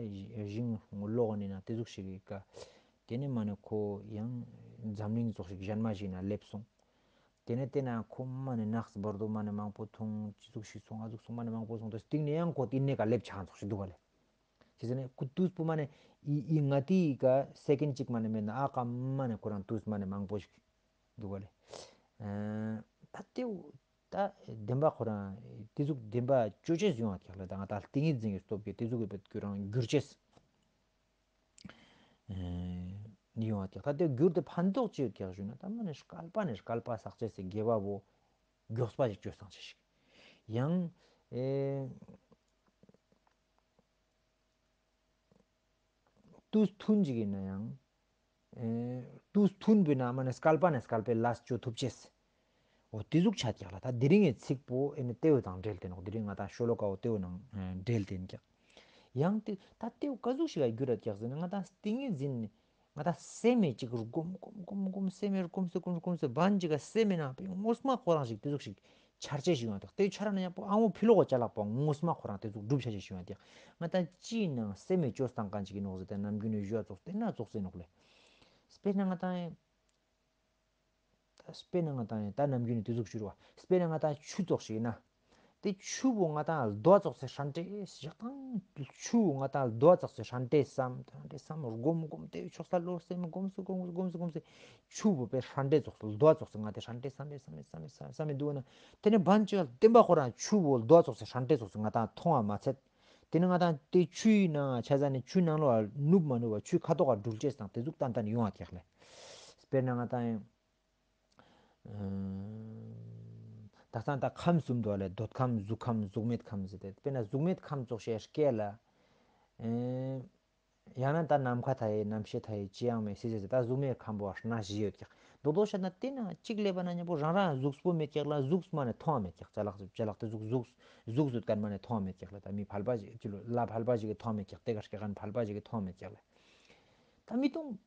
ཞིང་ལོག་ནི་ན་ཏེ་ཟུག་ཞིག་གི་ཀ་ཏེ་ནེ་མ་ནེ་ཁོ་ཡང་འཛམ་གླིང་ཙོགས་ཤིག་གཞན་མ་ཞིག་ན་ལེབས་སོང་། ཏེ་ནེ་ཏེ་ན་ཁོ་མ་ནེ་ནགས་བར་དོ་མ་ནེ་མང་པོ་ཐོང་། ཅི་ཟུག་ཞིག་སོང་ཨ་ཟུག་སོང་མ་ནེ་མང་པོ་སོང་། ཏེ་སྟིང་ནེ་ཡང་ཁོ་ཏེ་ནེ་ཀ་ལེབ་ཆ་ཙོགས་ཤིག་འདུག་ག་ལེ། ཅི་ཟེར་ན་ཁོ་ཏུས་པོ་མ་ནེ་ཨི་ཨི་ང་ཏི་ཀ་སེ་ཀེན་ཌ་ཅིག་མ་ནེ་མེད་ན་ཨ་ཀ་མ་ནེ་ཁོ་རང་ཏུས་མ་ནེ་མང་པོ་ཞིག་འདུག་ག་ལེ། ཨ་ ད་ཏེའུ་ད་བདེན་པ་ཁོ་རང་ཏེ་ཟུག་བདེན་པ་ཅོ་ཅེས་ཡོང་བ་ཀྱག་ལེ། ད་ང་ད་ཏིང་ངེ་འཛིན་གྱི་སྟོབས་ཀྱིས་ཏེ་ཟུག་གི་བེད་ཁོ་རང་འགྱུར་ཅེས་ཨེ་ཡོང་བ་ཀྱག། ད་ཏེ་འགྱུར་ཏེ་ཕན་ཐོགས་ཅི་ཡོད་ཀྱག་ཞུ་ན་ད་མ་ནེ་སྐལ་པ་ནེ་སྐལ་པ་བསགས་ཅེས་སི་དགེ་བ་བོ་མགྱོགས་པ་ཞིག་ཅོ་སང་ཅེས་ཤིག། ཡང་ཨེ་ཏུས་ཐུང་ཅིག་ཡིན་ན་ཡང་། ཨེ་ཏུས་ཐུང་པོའི་ནང་མ་ནེ་སྐལ་པ་ནེ་སྐལ་པའི་ལས་ཅོ་ཐུབ་ཅེས། འོ་ཏེ་ཟུག་ཆ་ཀྱག་ལེ། ད་དེ་རིང་གི་ཚིག་པོ་ཨེ་ནི་ཏེའུ་དང་འབྲེལ་ཏེ་ནོག། དེ་རིང་ང་ད་ཤོ་ལོ་ཀ་བོ་ཏེའུ་ནང་ཨེ་འབྲེལ་ཏེ་ཡིན་ཀྱག། ཡང་ཏེ་ད་ཏེའུ་ཀ་ཟུག་ཞིག་ག་འགྱུར་ར་ཀྱག་ཟེར་ན་ང་ད་ཏིང་ངེ་འཛིན་ང་ད་སེམས་མེད་ཅིག་སྒོམ་སྒོམ་སྒོམ་སྒོམ་སེམས་མེད་སྒོམ་སེ་སྒོམ་སེ་སྒོམ་སེ་བན་ཅིག་ག་སེམས་མེད་ན་པེ་ངོ་མ་ཁོ་རང་ཞིག་ཏེ་ཟུག་ཞིག་འཆར་ཅེས་ཤིག་ཡོང་ཏེ་ཏེ་འཆར་ན་ཡང་པོ་ཨ་བོ་ཕི་ལོག་ག་ཅ་ལག་པོ་ངོ་མ་ཁོ་རང་ཏེ་ཟུག་སྒྲུབ་ཆ་ཅེས་ཤིག་ཡོང་ཏེ་ང་ད་ཅི་ནང་སེམས་མེད་ཅོ་སྟངས་གང་ཅིག་ཡིན་ནོག་ཟེར་ཏེ་ནམ་རྒྱུན་ནེ་ཞུ་བ་ཙོགས་ཏེ་ན་ཙོགས་ཟེར་ནོག་ལེ། དཔེར་ན་ང་ད་ཡིན། ད་དཔེར་ན་ང་ད་ཡིན་ད་ནམ་རྒྱུན་ནེ་ཏེ་ཟུག་ཞུ་རུ་བ། དཔེར་ན་ང་ད་ཆུ་ཙོགས་ཤིག་ཡིན་ན། ཏེ་ཆུ་བོ་ང་ད་རྡོ་ཙོགས་སེ་ཧྲན་ཏེ་ཞག་དང་ཆུ་བོ་ང་ད་རྡོ་ཙོགས་སེ་ཧྲན་ཏེ་སམ་ཧྲན་ཏེ་སམ་སྒོམ་སྒོམ་ཏེ་ཕྱོགས་ས་ལོ་སེམས་སྒོམ་སེ་སྒོམ་སེ་སྒོམ་སེ་སྒོམ་སེ་ཆུ་བོ་པེ་ཧྲན་ཏེ་ཙོགས་སེ་རྡོ་ཙོགས་སེ་ང་ཏེ་ཧྲན་ཏེ་སམ་སེ་སམ་སེ་སམ་སེ་སམ་སེ་འདུག་ན། ཏེ་ནེ་བན་ཅིག་ག་བདེན་པ་ཁོ་རང་ཆུ་བོ་རྡོ་ཙོགས་སེ་ཧྲན་ཏེ་ཙོགས་སེ་ང་ད་མཐོང་བ་མ་ཚད། ཏེ་ནེ་ང་ད་ཏེ་ཆུའི་ནང་ཆ་ས་ནེ་ཆུ་ནང་ལོག་ནུབ་མ་ནུབ་བ་ཆུའི་ཁ་ཐོག་ག་འགྲུལ་ཅེས་དང་ཏེ་ཟུག་ཏན་ཏན་ཡོང་བ་ཀྱག་ལེ། དཔེར་ན་ང་ད་ཡིན། ད་ཚང་ད་ཁམས་གསུམ་འདུག་ལེ། འདོད་ཁམས་གཟུགས་ཁམས་གཟུགས་མེད་ཁམས་ཟེར་ཏེ་དཔེར་ན་གཟུགས་མེད་ཁམས་ཙོགས་ཤིག་སྐྱེ་ལ། ཡང་ན་ད་ནམ་མཁའ་མཐའ་ཡས་རྣམ་ཤེས་མཐའ་ཡས་ཅི་ཡང་མེད་སྲིད་ཟེར་ཏེ་ད་གཟུགས་མེད་ཁམས་པོ་ཨ་ན་བཞི་ཡོད་ཀྱག། མདོར་བསྡུས་བཤད་ན་ཏེ་ན་གཅིག་ལེབ་པ་ན་མཉམ་པོ་རང་རང་གཟུགས་པོ་མེད་ཀྱག་ལ་གཟུགས་མ་ནེ་མཐོང་བ་མེད་ཀྱག། ཅ་ལག་ཅ་ལག་ཏེ་གཟུགས་གཟུགས་གཟུགས་ཟེར་ཁན་མ་ནེ་མཐོང་བ་མེད་ཀྱག་ལ། ད་མི་ཕལ་པ་ཞིག་ལ་ཕལ་པ་ཞིག་གི་མཐོང་བ་མེད་ཀྱག། ཏེ་ག་སྐྱེ་ཁན་ཕལ་པ་ཞིག་གི་མཐོང་བ་མེད་ཀྱག་ལ། ད་མི་མཐོང་།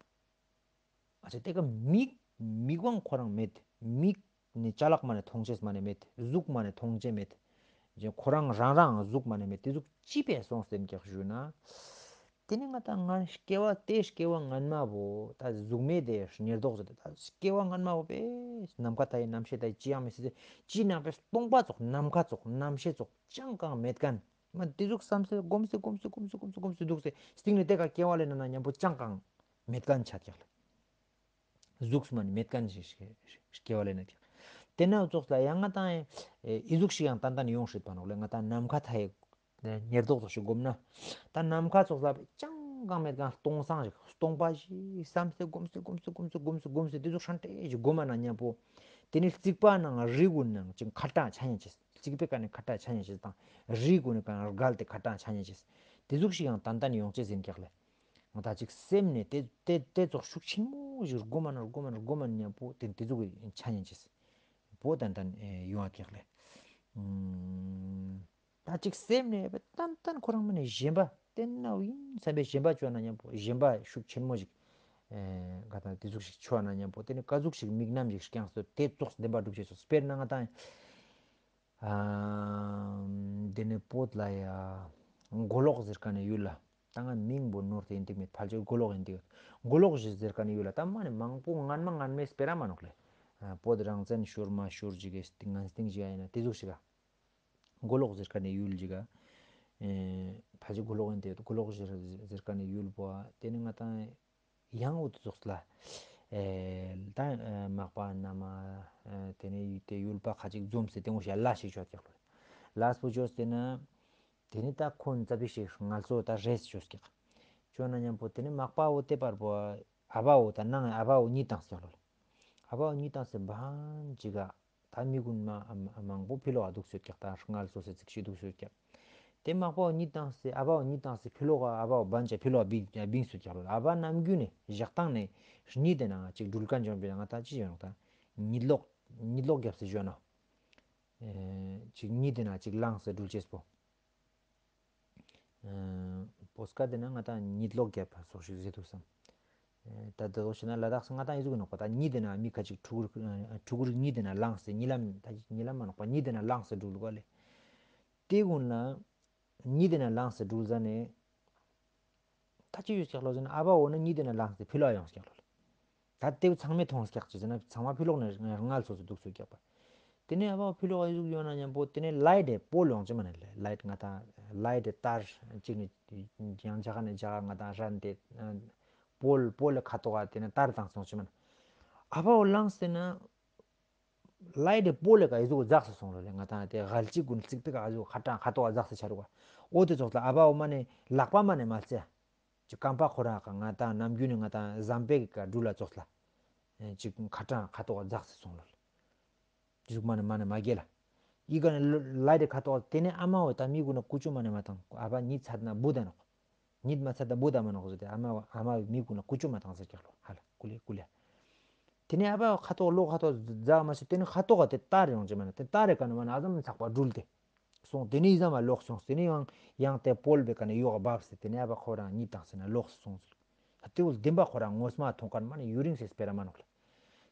ཨ་ཅེ་ཏེ་ཀ་མིག་མིག་དབང་ཁོ་རང་མེད། མིག་ནེ་ཅ་ལག་མ་ནེ་མཐོང་ཅེས་མ་ནེ་མེད། གཟུགས་མ་ནེ་མཐོང་ཅེས་མེད། ཁོ་རང་རང་རང་གཟུགས་མ་ནེ་མེད། ཏེ་ཟུག་ཅི་ཕི་སོང་སྟེ་ཀྱག་ཞུ་ན། ཏེ་ནེ་ང་ད་ང་སྐྱེ་བ་ཏེ་སྐྱེ་བ་སྔན་མ་བོ་ད་གཟུགས་མེད་དེ་ཉེར་བསྡོགས་ཟེར་ཏེ་ད་སྐྱེ་བ་སྔན་མ་བོ་པེ་ནམ་མཁའ་མཐའ་ཡས་རྣམ་ཤེས་མཐའ་ཡས་ཅི་ཡང་མེད་སྲིད་ཅི་ནང་པེ་སྟོང་པ་ཙོགས་ནམ་མཁའ་ཙོགས་རྣམ་ཤེས་ཙོགས་ཅང་གང་མེད་ཁན། མ་ཏེ་ཟུག་སམ་སེ་སྒོམ་སེ་སྒོམ་སེ་སྒོམ་སེ་སྒོམ་སེ་སྟིང་ནེ་ཏེ་ཀ་སྐྱེ་བ་ལེན་ན་མཉམ་པོ་ཅང་གང་མེད་ཁན་ཆ་ཀྱག་ལེ། གཟུགས་མ་ནེ་མེད་ཁན་ཞིག་སྐྱེ་བ་ལེན་ན་ཀྱག། ཏེ་ན་ཙོགས་ལ་ཡང་ང་ད་ཨེ་ཟུག་ཞིག་ཡང་ཏན་ཏན་ཡོང་སྲིད་པ་ནོག་ལེ། ང་ད་ནམ་མཁའ་མཐའ་ཡས་ཉེར་བསྡོགས་ཙོགས་ཤིག་སྒོམ་ན། ད་ནམ་མཁའ་ཙོགས་ལ་ཅང་གང་མེད་ཁན་སྟོང་སང་ཞིག་སྟོང་པ་ཞིག་སམ་སེ་སྒོམ་སེ་སྒོམ་སེ་སྒོམ་སེ་སྒོམ་སེ་ཏེ་ཟུག་ཧྲན་ཏེ་ཞིག་སྒོམ་ན་མཉམ་པོ། ཏེ་ནེ་རྩིག་པ་ནང་རི་གུན་ནང་ཅིག་ཁ་ཏ་ཆ་ཉན་ཅེས། རྩིག་པའི་ཀ་ནེ་ཁ་ཏ་ཆ་ཉན་ཅེས་དང་རི་གུན་ནེ་ཀ་རྒལ་ཏེ་ཁ་ཏ་ཆ་ཉན་ཅེས། ཏེ་ཟུག་ཞིག་ཡང་ཏན་ཏན་ཡོང་ཅེས་ཡིན་ཀྱག་ལེ། ང་ད་ཅིག་སེམས་ནེ་ཏེ་ཏེ་ཏེ་ཙོགས་ཤུགས་ཆེན་མོ་ཞིག་སྒོམ་ན་སྒོམ་ན་སྒོམ་ན་མཉམ་པོ་ཏེ་ཏེ་ཟུག་གི་ཆ་ཉན་ཅེས་པོ་ཏན་ཏན་ཨེ་ཡོང་བ་ཀྱག་ལེ། ཨུམ། ད་ཅིག་སེམས་ནེ་ཏན་ཏན་ཁོ་རང་མ་ནེ་ཞེན་པ་ཏེ་ན་ཡིན་བསམ་པའི་ཞེན་པ་ཅོ་ན་མཉམ་པོ་ཞེན་པ་ཤུགས་ཆེན་མོ་ཞིག་ཨེ་ག་ད་ཏེ་ཟུག་ཞིག་ཅོ་ན་མཉམ་པོ་ཏེ་ནེ་ཀ་ཟུག་ཞིག་དམིགས་རྣམ་ཞིག་རྐྱང་སོ་ཏེ་ཙོགས་བདེན་པ་སྒྲུབ་ཅེས་སོ། དཔེར་ན་ང་ད་ཨ་ཏེ་ནེ་བོད་ལ་ཡ་མགོ་ལོག་ཟེར་ཁན་ནི་ཡུལ་ལ་ད་ང་མིང་བོ་ནོར་ཏེ་ཡིན་ཏེ་མེད། ཕལ་ཆེར་མགོ་ལོག་ཡིན་ཏེ་ཡོད། མགོ་ལོག་ཟེར་ཁན་ནི་ཡུལ་ལ་ད་མ་ནེ་མང་པོ་སྔན་མ་སྔན་མའི་སྤེ་ར་མ་ནོག་ལེ། ཨ་བོད་རང་བཙན་ཤོར་མ་ཤོར་ཅིག་གི་སྟིང་ངན་སྟིང་ཞིག་ཡིན་ན་ཏེ་ཟུག་ཞིག་ག་མགོ་ལོག་ཟེར་ཁན་ནི་ཡུལ་ཅིག་ག་ཨེ་ཕལ་ཆེར་མགོ་ལོག་ཡིན་ཏེ་ཡོད། མགོ་ལོག་ཟེར་ཟེར་ཁན་ནི་ཡུལ་བོ་ཏེ་ནེ་ང་ད་ཡང་འུ་ཙོགས་ལ་ཨེ་ད་ཨེ་མག་པ་ན་མ་ཨེ་ཏེ་ནེ་ཏེ་ཡུལ་པ་ཁ་ཅིག་འཛོམས་སེ་ཏེ་ངོ་ཤ་ལ་ཞིག་ཅོ་ཀྱག་ལོ། ལས་པོ་ཅོས་ཏེ་ན་ཏེ་ནེ་ད་ཁོང་ཙ་པིག་ཞིག་ངལ་གསོ་ད་རེས་ཅོས་ཀྱག། ཅོ་ན་མཉམ་པོ་ཏེ་ནེ་མག་པ་བོ་ཏེ་བར་པོ་ཨ་བ་བོ་ད་ནང་ཨ་བ་བོ་གཉིད་བཏང་ཀྱག་ལོ། ཨ་བ་བོ་གཉིད་བཏང་སེ་བན་ཅིག་ག་ད་མི་གུན་མ་མང་པོ་ཕི་ལོག་ག་དུག་སོད་ཀྱག། ད་ངལ་གསོ་སེ་ཙིག་ཤིག་དུག་སོད་ཀྱག། ཏེ་མག་པ་བོ་གཉིད་བཏང་སེ་ཨ་བ་བོ་གཉིད་བཏང་སེ་ཕི་ལོག་ག་ཨ་བ་བོ་བན་ཅིག་ཕི་ལོག་ག་བིང་སོད་ཀྱག་ལོ། ཨ་བ་ནམ་རྒྱུན་ནེ་ཞག་དང་ནེ་གཉིད་དེ་ན་ཅིག་འགྲུལ་ཁན་ཅོ་ན་ང་ད་ཅི་ཅོ་ནོག་ད་གཉིད་ལོག་གཉིད་ལོག་རྒྱབ་སེ་ཅོ་ནོག། ཨེ་ཅིག་གཉིད་དེ་ན་ཅིག་ལངས་སེ་འགྲུལ་ཅེས་པོ། ཨ་བོད་སྐད་དེ་ན་ང་ད་གཉིད་ལོག་རྒྱབ་པ་སོགས་ཤིག་ཟེར་དུག་སམ། ཨེ་ད་དེ་ཟུག་ཞིག་ན་ལ་དྭགས་སུ་ང་ད་ཨི་ཟུག་ནོག་པ། ད་གཉིད་དེ་ན་མི་ཁ་ཅིག་ཕྲུ་གུར་ཕྲུ་གུར་གཉིད་དེ་ན་ལངས་སེ་གཉིད་ལམ་ད་གཉིད་ལམ་མ་ནོག་པ། གཉིད་དེ་ན་ལངས་སེ་འགྲུལ་གོ་ལེ། ཏེ་གུན་ལ་གཉིད་དེ་ན་ལངས་སེ་འགྲུལ་ཟ་ནེ་ད་ཅི་ཡོད་ཀྱག་ལོ་ཟེར་ན་ཨ་བ་བོ་ནི་གཉིད་དེ་ན་ལངས་སེ་ཕི་ལོག་ག་ཡོངས་ཀྱག་ལོ་ལེ། ད་ཏེ་བོ་ཚང་མས་མཐོང་ཀྱག་ཅི་ཟེར་ན་ཚང་མ་ཕི་ལོག་ནེ་ངལ་གསོ་སེ་དུག་སོད་ཀྱག་པ། ཏེ་ནེ་ཨ་བ་ཕི་ལོག་ག་ཨི་ཟུག་ཡོང་ན་མཉམ་པོ་ཏེ་ནེ་ལའིཊ་དེ་པོལ་ཡོང་ཅེས་མ་ནེ་ལེ། ལའིཊ་ང་ད་ལའིཊ་དེ་ཏར་ཅིག་ནེ་ཡང་ཇ་ག་ནེ་ཇ་ག་ང་ད་རན་ཏེ་པོལ་པོལ་ལ་ཁ་ཐོག་ག་ཏེ་ནེ་ཏར་བཏང་སོང་ཅེས་མ་ནེ། ཨ་བ་བོ་ལངས་སེ་ན་ ལའི་ཏེ་པོ་ལེ་ཀ་ཨི་ཟུག་ཛག་སེ་སོང་ལོ་ལེ། ང་ཏང་ཏེ་གལ་ཅིག་གུན་ཚིག་པེ་ཀ་ཨ་ཟུག་ཁ་ཏང་ཁ་ཏོག་ཛག་སེ་ཆ་རུག་ག། འོ་ཏེ་ཙོགས་ལ་ཨ་བ་འོ་མ་ནེ་ལག་པ་མ་ནེ་མ་ལྩེ། ཅིག་རྐང་པ་ཁོ་རང་ཀ་ང་ཏང་ནམ་རྒྱུན་ནེ་ང་ཏང་ཟམ་པའི་ཀ་འགྲུལ་ལ་ཙོགས་ལ། ཨེ་ཅིག་ཁ་ཏང་ཁ་ཏོག་ཛག་སེ་སོང་ལོ་ལེ། ཅིག་མ་ནེ་མ་ནེ་མ་གེ་ལ། ཨི་ཀ་ནེ་ལོ་ལའི་ཏེ་ཁ་ཏོག་ཏེ་ནེ་ཨ་མ་འོ་ད་མི་གུན་ལ་ཀུ་ཅོ་མ་ནེ་མ་ཏང་། ཨ་བ་ཉིད་ཚད་ན་བུད་ད་ནོག། ཉིད་མ་ཚད་ད་བུད་ད་མ་ནོག་ཟེར་ཏེ་ཨ་མ་ཨ་མ་མི་གུན་ལ་ཀུ་ཅོ་མ་ཏང་ཟེར་ཀྱག་ལོ། ཧ་ལ་ཀུ་ལེ་ཀུ་ལེ། ཏེ་ནེ་ཨ་བ་ཁ་ཏོག་ལོ་ཁ་ཏོག་ཛག་མ་ཤེས། ཏེ་ནེ་ཁ་ཏོག་ག་ཏེ་ཏར་ཡོང་ཅེས་མ་ནེ་ཏེ་ཏར་རེ་ཀ་ནེ་མ་ནེ་ཨ་ཙམ་ཚག་པ་འགྲུལ་ཏེ་སོང་། ཏེ་ནེ་ཨི་ཙམ་མ་ལོག་སོང་། ཏེ་ནེ་ཡང་ཡང་ཏེ་པོལ་བེ་ཀ་ནེ་ཡོག་བབས་སེ་ཏེ་ནེ་ཨ་བ་ཁོ་རང་ཉིད་ཏང་སེ་ན་ལོག་སོང་ཟེར། ཧ་ཏེ་བོ་བདེན་པ་ཁོ་རང་ངོ་མ་ཐོང་ཁན་མ་ནེ་ཡུ་རིང་སེ་སྤེ་ར་མ་ནོག་ལེ།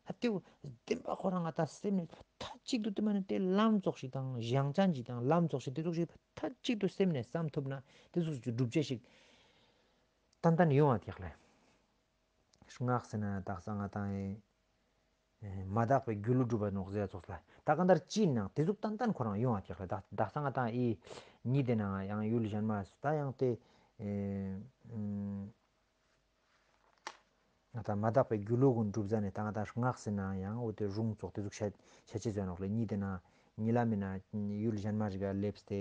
ཧ་ཏེ་བོ་བདེན་པ་ཁོ་རང་ང་ཏང་སེམས་ནེ་མཐའ་གཅིག་ཏུ་ཏེ་མ་ནེ་ཏེ་ལམ་ཙོགས་ཤིག་དང་ཞང་ཅན་ཅིག་དང་ལམ་ཙོགས་ཤིག་ཏེ་ཙོགས་ཤིག་མཐའ་གཅིག་ཏུ་སེམས་ནེ་བསམ་ཐུབ་ན་ཏེ་ཙོགས་ཤིག་སྒྲུབ་བྱེད་ཞིག་ཏན་ཏན་ཡོང་བ་ཀྱག་ལེ། སྔགས་ཟེར་ན་དག་ས་ང་ཏང་ཨེ་མ་དག་པའི་རྒྱུ་ལུ་སྒྲུབ་པ་ནོག་ཟེར་ཙོགས་ལ་ད་གང་ལྟར་ཅི་ནང་ཏེ་ཟུག་ཏན་ཏན་ཁོ་རང་ཡོང་བ་ཀྱག་ལེ། དག་དག་ས་ང་ཏང་ཨི་ཉིད་དེ་ནང་ཡང་ཡུལ་གཞན་མ་སུ་ད་ཡང་ཏེ་ཨེ་ང་ཏང་མ་དག་པའི་རྒྱུ་ལུ་གུན་སྒྲུབ་ཟ་ནེ་ད་ང་ཏང་སྔགས་ཟེར་ན་ཡང་འོ་ཏེ་རུང་ཙོགས་ཏེ་ཟུག་ཤད་ཤད་ཅེས་ཟེར་ནོག་ལེ། ཉིད་དེ་ནང་ཉི་ལམ་མེ་ན་ཡུལ་གཞན་མ་ཞིག་ག་ལེབས་ཏེ་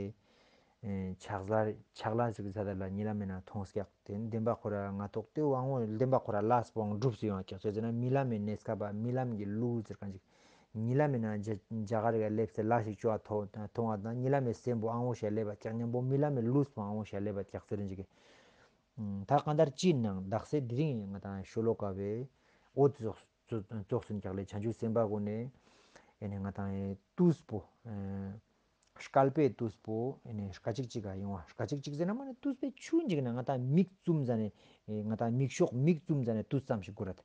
ཨེ་ཆག་ལ་ཆག་ལ་ཟིག་ཟ་ད་ལ་ཉི་ལམ་མེ་ན་ཐོང་ཀྱག། ཏེ་བདེན་པ་ཁོ་ར་ང་ཏོག་ཏེ་དབང་བོ་བདེན་པ་ཁོ་ར་ལས་པོ་འགྲུབ་སེ་ཡོང་ཀྱག། ཅི་ཟེར་ན་རྨི་ལམ་མེ་གནས་སྐབས་རྨི་ལམ་གྱི་ལུས་ཟེར་ཁན་ཅིག། ཉི་ལམ་མེ་ན་རྒྱ་རྒྱ་གར་ག་ལེབས་སེ་ལ་ཞིག་ཅོ་བ་ཐོང་བ་དང་ཉི་ལམ་མེ་སེམས་པོ་དབང་བོ་ཞིག་ལེབ་བ་ཀྱག་ཉམ་པོ་རྨི་ལམ་མེ་ལུས་པོ་དབང་བོ་ཞིག་ལེབ་བ་ཀྱག་ཟེར་ཁན་ཅིག། ད་གང་ལྟར་ཅི་ནང་དག་སེ་དེ་རིང་ང་ཏང་ཤོ་ལོ་ཀ་བོའི་འོ་ཙོགས་ཙོགས་ཟེར་ཀྱག་ལེ། བྱང་ཆུབ་སེམས་དཔའ་གུན་ནི་ཨེ་ནེ་ང་ཏང་ཨེ་དུས་པོ་ཨེ་སྐལ་པའི་དུས་པོ་ཨེ་ནེ་སྐད་ཅིག་ཅིག་ག་ཡོང་བ། སྐད་ཅིག་ཅིག་ཟེར་ན་མ་ནེ་དུས་པོའི་ཆུན་ཅིག་ན་ང་ཏང་མིག་བཙུམ་ཟ་ནེ་ཨེ་ང་ཏང་མིག་ཤོག་མིག་བཙུམ་ཟ་ནེ་དུས་ཙམ་ཞིག་འགོར་ར་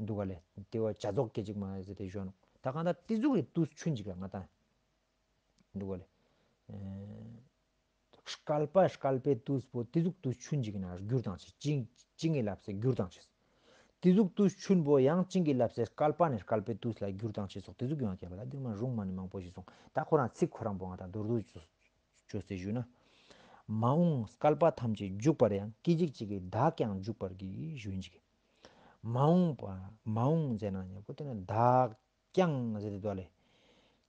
འདུག་ག་ལེ། ཏེ་བོ་བྱ་རྫོགས་སྐད་ཅིག་མ་ཟེར་ཏེ་ཞུ་ནོག། ད་གང་ལྟར་ཏེ་ཟུག་གི་དུས་ཆུན་ཅིག་ལ་ང་ཏང་འདུག་ག་ལེ། ཨེ་སྐལ་པ་སྐལ་པའི་དུས་པོ་ཏེ་ཟུག་དུས་ཆུན་ཅིག་ན་གྱུར་ཏང་ཅེས། ཅིང་ཅིང་གི་ལབས་སེ་གྱུར་ཏང་ཅེས། ཏེ་ཟུག་དུས་ཆུན་པོ་ཡང་ཅིང་གི་ལབས་སེ་སྐལ་པ་ནེ་སྐལ་པའི་དུས་ལ་གྱུར་ཏང་ཅེས་སོགས་ཏེ་ཟུག་ཡོང་ཀྱག་ལ་འདིར་མ་རུང་མ་ནེ་མང་པོ་ཞིག་སོང་། ད་ཁོ་རང་ཚིག་ཁོ་རང་པོ་ང་ཏང་མདོར་བསྡུས་ཅོས་ཏེ་ཞུ་ན། མ་འོངས་སྐལ་པ་ཐམས་ཅད་འཇུག་པར་ཡང་སྐད་ཅིག་གཅིག་གིས་བདག་ཀྱང་འཇུག་པར་གྱིས་ཞུ་ཡིན་ཅིག། མ་འོངས་པ་མ་འོངས་ཟེར་ན་ཉམ་པོ་ཏེ་ནེ་བདག་ཀྱང་ཟེར་ཏེ་འདུག་ལེ།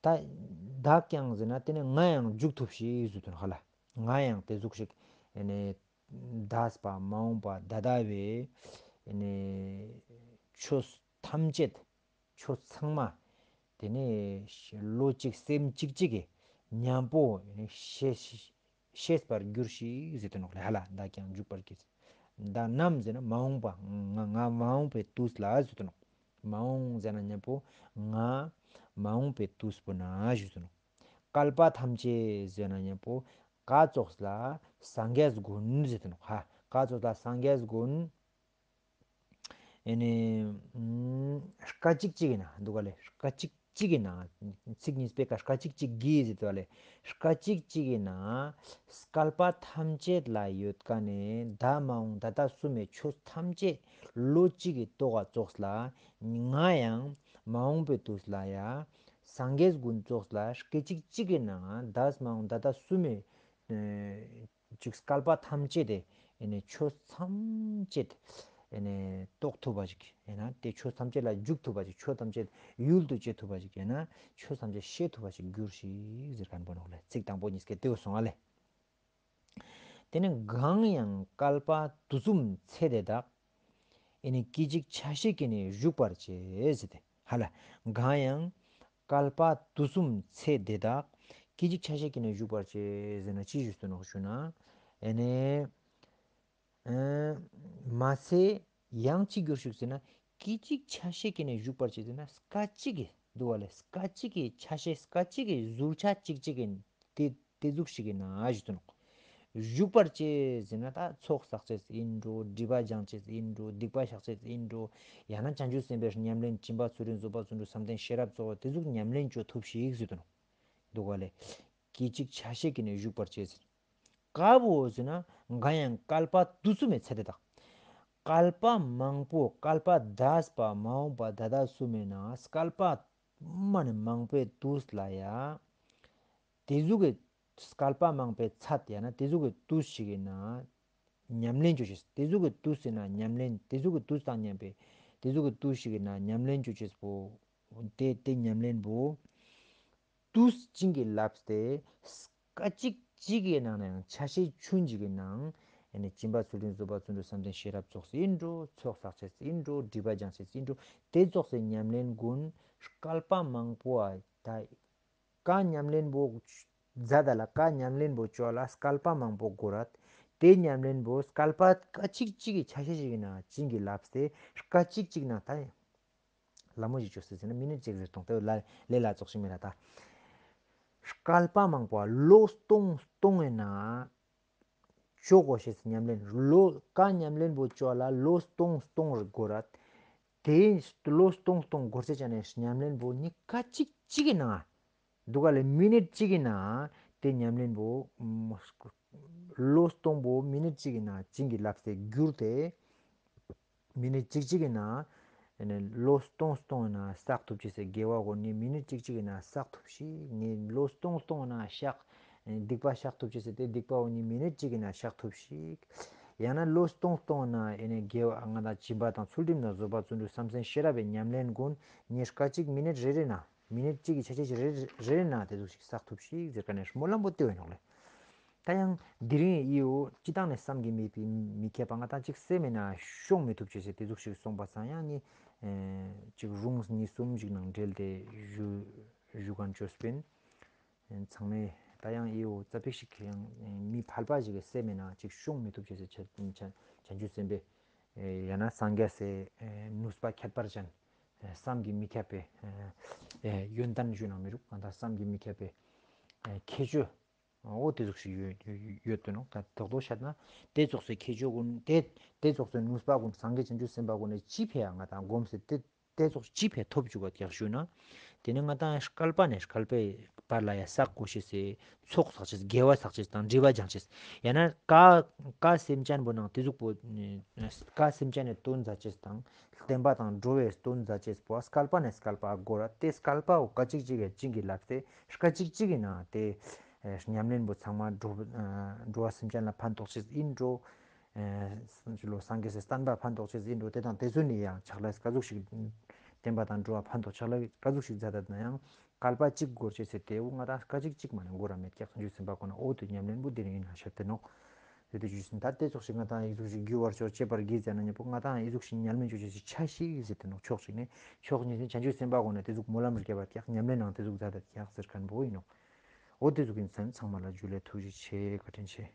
ད་བདག་ཀྱང་ཟེར་ན་ཏེ་ནེ་ང་ཡང་འཇུག་ཐུབ་ཤེས་ཟེར་དོན་ཧ་ལ། ང་ཡང་ཏེ་ཟུག་ཤིག་ཨེ་ནེ་འདས་པ་མ་འོངས་པ་ད་ལྟ་བའི་ཨེ་ནེ་ཆོས་ཐམས་ཅད་ཆོས་ཚང་མ་ཏེ་ནེ་བློ་གཅིག་སེམས་གཅིག་ཅིག་གི་ཉམ་པོ་ཨེ་ནེ་ཤེས་ཤེས་པར་གྱུར་ཅིག་ཟེར་དོ་ནོག་ལེ། ཧ་ལ་བདག་ཀྱང་འཇུག་པར་གྱིས། ད་ནམ་ཟེར་ན་མ་འོངས་པ་ང་ང་མ་འོངས་པའི་དུས་ལ་ཟེར་དོ་ནོག། མ་འོངས་ཟེར་ན་ཉམ་པོ་ང་མ་འོངས་པའི་དུས་པོ་ན་ཟེར་དོ་ནོག། སྐལ་པ་ཐམས་ཅད་ཟེར་ན་ཉམ་པོ་ཀ་ཙོགས་ལ་སངས་རྒྱས་གུན་ཟེར་དོ་ནོག། ཧ་ཀ་ཙོགས་ལ་སངས་རྒྱས་གུན་ཨེ་ནེ་ཨུམ་སྐད་ཅིག་གཅིག་གི་ནང་འདུག་ག་ལེ། སྐད་ཅིག་གཅིག་གི་ནང་ཚིག་གཉིས་པའི་ཀ་སྐད་ཅིག་གཅིག་གིས་ཟེར་དུག་ག་ལེ། སྐད་ཅིག་གཅིག་གི་ནང་སྐལ་པ་ཐམས་ཅད་ལ་ཡོད་ཀ་ནེ་ད་མ་འོངས་ད་ལྟ་གསུམ་མེ་ཆོས་ཐམས་ཅད་བློ་གཅིག་གི་ཐོག་ག་ཙོགས་ལ་ང་ཡང་མ་འོངས་པའི་དུས་ལ་ཡ་སངས་རྒྱས་གུན་ཙོགས་ལ་སྐད་ཅིག་གཅིག་གི་ནང་ད་མ་འོངས་ད་ལྟ་གསུམ་མེ་ཅིག་སྐལ་པ་ཐམས་ཅད་དེ་ཨེ་ནེ་ཆོས་ཐམས་ཅད་ཨེ་ནེ་རྟོགས་ཐུབ་པ་ཅིག་ཨེ་ན་དེ་ཆོས་ཐམས་ཅད་ལ་འཇུག་ཐུབ་པ་ཅིག་ཆོས་ཐམས་ཅད་ཡུལ་དུ་བྱེད་ཐུབ་པ་ཅིག་ཨེ་ན་ཆོས་ཐམས་ཅད་ཤེས་ཐུབ་པ་ཅིག་གྱུར་ཅིག་ཟེར་ཁན་པོ་ནོག་ལེ། ཚིག་དང་པོ་གཉིས་ཀ་དེ་བོ་སོང་ང་ལེ། དེ་ནེ་གང་ཡང་བསྐལ་པ་དུས་གསུམ་ཚེ་འདི་དག་ཨེ་ནེ་སྐད་ཅིག་ཆ་ཤས་ཀྱིས་ནི་བཞུགས་པར་བྱེད་ཟེར་ཏེ་ཧ་ལ། གང་ཡང་བསྐལ་པ་དུས་གསུམ་ཚེ་འདི་དག་སྐད་ཅིག་ཆ་ཤས་ཀྱིས་ནི་བཞུགས་པར་བྱེད་ཟེར་ན་ཅི་ཞུས་ཏེ་ནོག་ཞུ་ན། ཨེ་ནེ་ཨ་མ་ཚད་ཡང་ཅི་གྱུར་ཅིག་ཟེར་ན་སྐད་ཅིག་ཆ་ཤས་ཀྱིས་ནི་བཞུགས་པར་བྱེད་ཟེར་ན་སྐད་ཅིག་གི་འདུག་ག་ལེ། སྐད་ཅིག་གི་ཆ་ཤས་སྐད་ཅིག་གི་ཟུར་ཆ་ཅིག་ཅིག་གི་དེ་དེ་ཟུག་ཞིག་གི་ནང་ཞུས་ཏེ་ནོག། བཞུགས་པར་བྱེད་ཟེར་ན་ད་ཚོགས་བསགས་ཅེས་ཨིན་འགྲོ། སྒྲིབ་པ་སྦྱང་ཅེས་ཨིན་འགྲོ། སྡིག་པ་བཤགས་ཅེས་ཨིན་འགྲོ། ཡང་ན་བྱང་ཆུབ་སེམས་དཔའི་ཉམས་ལེན་སྦྱིན་པ་ཚུལ་ཁྲིམས་བཟོད་པ་བརྩོན་འགྲུས་བསམ་གཏན་ཤེས་རབ་གཙོ་བོ་དེ་ཟུག་ཉམས་ལེན་བཅོ་ཐུབ་ཤིག་ཟེར་ཏེ་ནོག། འདུག་ག་ལེ། སྐད་ཅིག་ཆ་ཤས་ཀྱིས་ནི་བཞུགས་པར་བྱེད་ཟེར། ཀ་བོ་ཟེར་ན་གང་ཡང་བསྐལ་པ་དུས་གསུམ་མེ་ཚེ་འདི་དག། བསྐལ་པ་མང་པོ་བསྐལ་པ་འདས་པ་མ་འོངས་པ་ད་ལྟ་གསུམ་མེ་ནང་བསྐལ་པ་མ་ནེ་མང་པོའི་དུས་ལ་ཡ། དེ་ཟུག་གི་བསྐལ་པ་མང་པོའི་ཚད་ཡང་ན་དེ་ཟུག་གི་དུས་ཤིག་གི་ནང་ཉམས་ལེན་བཅོ་ཅེས། དེ་ཟུག་གི་དུས་ཟེར་ན་ཉམས་ལེན་དེ་ཟུག་གི་དུས་དང་མཉམ་པའི་དེ་ཟུག་གི་དུས་ཤིག་གི་ནང་ཉམས་ལེན་བཅོ་ཅེས་པོ། དེ་དེ་ཉམས་ལེན་པོ་ དུས་བྱིན་གྱིས་བརླབས་ཏེ་སྐད་ཅིག་གཅིག་གི་ནང་ན་ཡང་ཆ་ཤས་ཆུན་ཅིག་གི་ནང་ཨེ་ནི་སྦྱིན་པ་ཚུལ་ཁྲིམས་བཟོད་པ་བརྩོན་འགྲུས་བསམ་གཏན་ཤེས་རབ་ཙོགས་སུ་ཨིན་འགྲོ། ཚོགས་བསགས་ཅེས་སུ་ཨིན་འགྲོ། སྒྲིབ་པ་སྦྱང་ཅེས་སུ་ཨིན་འགྲོ། དེ་ཙོགས་སི་ཉམས་ལེན་ཀུན་བསྐལ་པ་མང་པོ་ཨ་ད་ཀ་ཉམས་ལེན་པོ་མཛད་ད་ལ་ཀ་ཉམས་ལེན་པོ་ཅོ་ལ་བསྐལ་པ་མང་པོ་འགོར་རད། དེ་ཉམས་ལེན་པོ་བསྐལ་པ་སྐད་ཅིག་གཅིག་གི་ཆ་ཤས་ཤིག་གི་ནང་བྱིན་གྱིས་བརླབས་ཏེ་སྐད་ཅིག་གཅིག་ནང་ད་ལ་མོ་ཞིག་ཅོས་ཟེར་ན་མི་ནིཊ་གཅིག་ཟེར་གཏོང་དེ་ལ་ལས་ལ་ཙོགས་ཤིག་མེད་ལ་ད། བསྐལ་པ་མང་པོ་ལོ་སྟོང་སྟོང་ངི་ནང་ཅོ་གོ་ཤེས་སི་ཉམས་ལེན་ལོ་ཀ་ཉམས་ལེན་པོ་ཅོ་ལ་ལོ་སྟོང་སྟོང་རི་འགོར་རད། དེ་ལོ་སྟོང་སྟོང་འགོར་ཅེས་ཅན་ནི་ཉམས་ལེན་པོ་ནི་སྐད་ཅིག་གཅིག་གི་ནང་འདུག་ག་ལས་མི་ནིཊ་གཅིག་གི་ནང་དེ་ཉམས་ལེན་པོ་ལོ་སྟོང་པོ་མི་ནིཊ་གཅིག་གི་ནང་བྱིན་གྱིས་བརླབས་ཏེ་བསྒྱུར་ཏེ། མི་ནིཊ་གཅིག་གཅིག་གི་ནང་ཨེ་ནི་ལོ་སྟོང་སྟོང་ནང་བསགས་ཐུབ་ཅེས་སི་དགེ་བ་གུན་ནི་མི་ནིཊ་གཅིག་གཅིག་གི་ནང་བསགས་ཐུབ་ཤིག་ནི་ལོ་སྟོང་སྟོང་ནང་བཤགས་སྡིག་པ་བཤགས་ཐུབ་ཅེས་སི་དེ་སྡིག་པ་གུན་ནི་མི་ནིཊ་གཅིག་གི་ནང་བཤགས་ཐུབ་ཤིག་ཡང་ན་ལོ་སྟོང་སྟོང་ནང་ཨེ་ནི་དགེ་བ་ང་དང་སྦྱིན་པ་དང་ཚུལ་ཁྲིམས་དང་བཟོད་པ་བརྩོན་འགྲུས་བསམ་གཏན་ཤེས་རབ་བི་ཉམས་ལེན་གུན་ནི་སྐད་ཅིག་མི་ནིཊ་རེ་རེ་ནང་མི་ནིཊ་གཅིག་གི་ཆ་ཤས་ཤིག་རེ་རེ་རེ་རེ་ནང་དེ་ཟུག་ཤིག་བསགས་ཐུབ་ཤིག་ཟེར་ཁན་ནི་སྨོན་ལམ་པོ་དེ་བོ་ཨིན་ནོག་ལེ། ད་ཡང་དེ་རིང་ཡི་འོ་སྤྱི་བཏང་ནས་བསམ་གྱིས་མི་ཁྱབ་པ་ང་དང་ཅིག་སེམས་མེད་ན་ཤོང་མི་ཐུབ་ཅེས་སི་དེ་ཟུག་ཤིག་སོང་པ་སང་ཡང་ནི་ཨེ་ཅིག་རུང་ཉིས་གསུམ་ཞིག་ནང་འབྲེལ་ཏེ་ཞུ་ཞུ་ཁན་ཅོས་པིན། ཚང་མས་ད་ཡང་ཡི་འོ་ཙ་པིག་ཞིག་ཡང་མི་ཕལ་པ་ཞིག་གི་སེམས་མེད་ན་ཅིག་ཤོང་མི་ཐུབ་ཅེས་སི་བྱང་ཆུབ་སེམས་དཔའི་ཡང་ན་སངས་རྒྱས་སི་ནུས་པ་ཁྱད་པར་ཅན་བསམ་གྱིས་མི་ཁྱབ་པའི་ཡོན་ཏན་ཞུ་ན་མི་རུག་ང་དང་བསམ་གྱིས་མི་ཁྱབ་པའི་ཁྱད་ཆོས། འོ་དེ་ཟུག་ཤིག་ཡོད་ཡོད་དུ་ནོག་ད་དོག་དོག་ཤད་ན་དེ་ཙོགས་སི་ཁྱད་ཆོས་གུན་དེ་དེ་ཙོགས་སི་ནུས་པ་གུན་སངས་རྒྱས་བྱང་ཆུབ་སེམས་དཔའ་གུན་ནི་ཅི་ཕི་ཡ་ང་དང་སྒོམ་སེ་དེ་དེ་ཙོགས་ཅི་ཕི་ཐོབ་བཅུག་ག་ཀྱག་ཞུ་ན། དེ་ནི་ང་དང་བསྐལ་པ་ནས་བསྐལ་པའི་བར་ལ་ཡ་བསགས་གོ་ཤེས་སི་ཚོགས་བསགས་ཅེས་དགེ་བ་བསགས་ཅེས་དང་སྒྲིབ་པ་སྦྱང་ཅེས་ཡང་ན་ཀ་ཀ་སེམས་ཅན་པོ་ནང་དེ་ཟུག་པོ་ཀ་སེམས་ཅན་ནི་དོན་མཛད་ཅེས་དང་བསྟན་པ་དང་འགྲོ་བའི་དོན་མཛད་ཅེས་པོ་བསྐལ་པ་ནས་བསྐལ་པ་འགོར་རད། དེ་བསྐལ་པ་བོ་སྐད་ཅིག་གཅིག་གི་བྱིན་གྱིས་བརླབས་ཏེ་སྐད་ཅིག་གཅིག་གི་ནང་དེ་ཉམས་ལེན་པོ་ཚང་མ་འགྲོ་འགྲོ་བ་སེམས་ཅན་ལ་ཕན་ཐོགས་ཅེས་ཨིན་འགྲོ། ཨེ་སངས་རྒྱས་སི་བསྟན་པ་ཕན་ཐོགས་ཅེས་ཨིན་འགྲོ། དེ་དང་དེ་ཚོ་ནི་ཡང་ཕྱག་ལས་ཀ་ཟུག་ཤིག་བསྟན་པ་དང་འགྲོ་བ་ཕན་ཐོགས་ཕྱག་ལས་ཀ་ཟུག་ཤིག་མཛད་ད་ན་ཡང་བསྐལ་པ་གཅིག་འགོར་ཅེས་སི་དེ་བོ་ང་དང་སྐད་ཅིག་གཅིག་མ་ནེ་འགོར་ར་མེད་ཀྱག་བྱང་ཆུབ་སེམས་དཔའ་གུན་ན་འོ་དེ་ཉམས་ལེན་པོ་དེ་རིང་ཨིན་ན་ཤད་དེ་ནོག་དེ་དུས་ཞུས་ཟིན་ད་དེ་ཙོགས་ཤིག་ང་དང་ཡི་ཟུག་ཤིག་རྒྱུ་བར་ཆོ་བྱེད་པར་གྱིས་ཟེར་ན་ཉམ་པོ་ང་དང་ཡི་ཟུག་ཤིག་ཉམས་ལེན་ཅོ་ཅེས་སི་ཆ་ཤིག་ཟེར་དེ་ནོག་ཕྱོགས་ཤིག་ནས་ཕྱོགས་གཉིས་ནས་བྱང་ཆུབ་སེམས་དཔའ་གུན་ན་དེ་ཟུག་སྨོན་ལམ་རྒྱབ་པ་ཀྱག་ཉམས་ལེན་ནང་དེ་ཟུག་མཛད་ད་ཀྱག་ཟེར་ཁན་བོ་ཨིན་ནོག་འོ་དེ་ཟུག་ཨིན་ཚང་མ་ལ་ཇུ་ལེ། ཐུགས་རྗེ་ཆེ། བཀའ་དྲིན་ཆེ།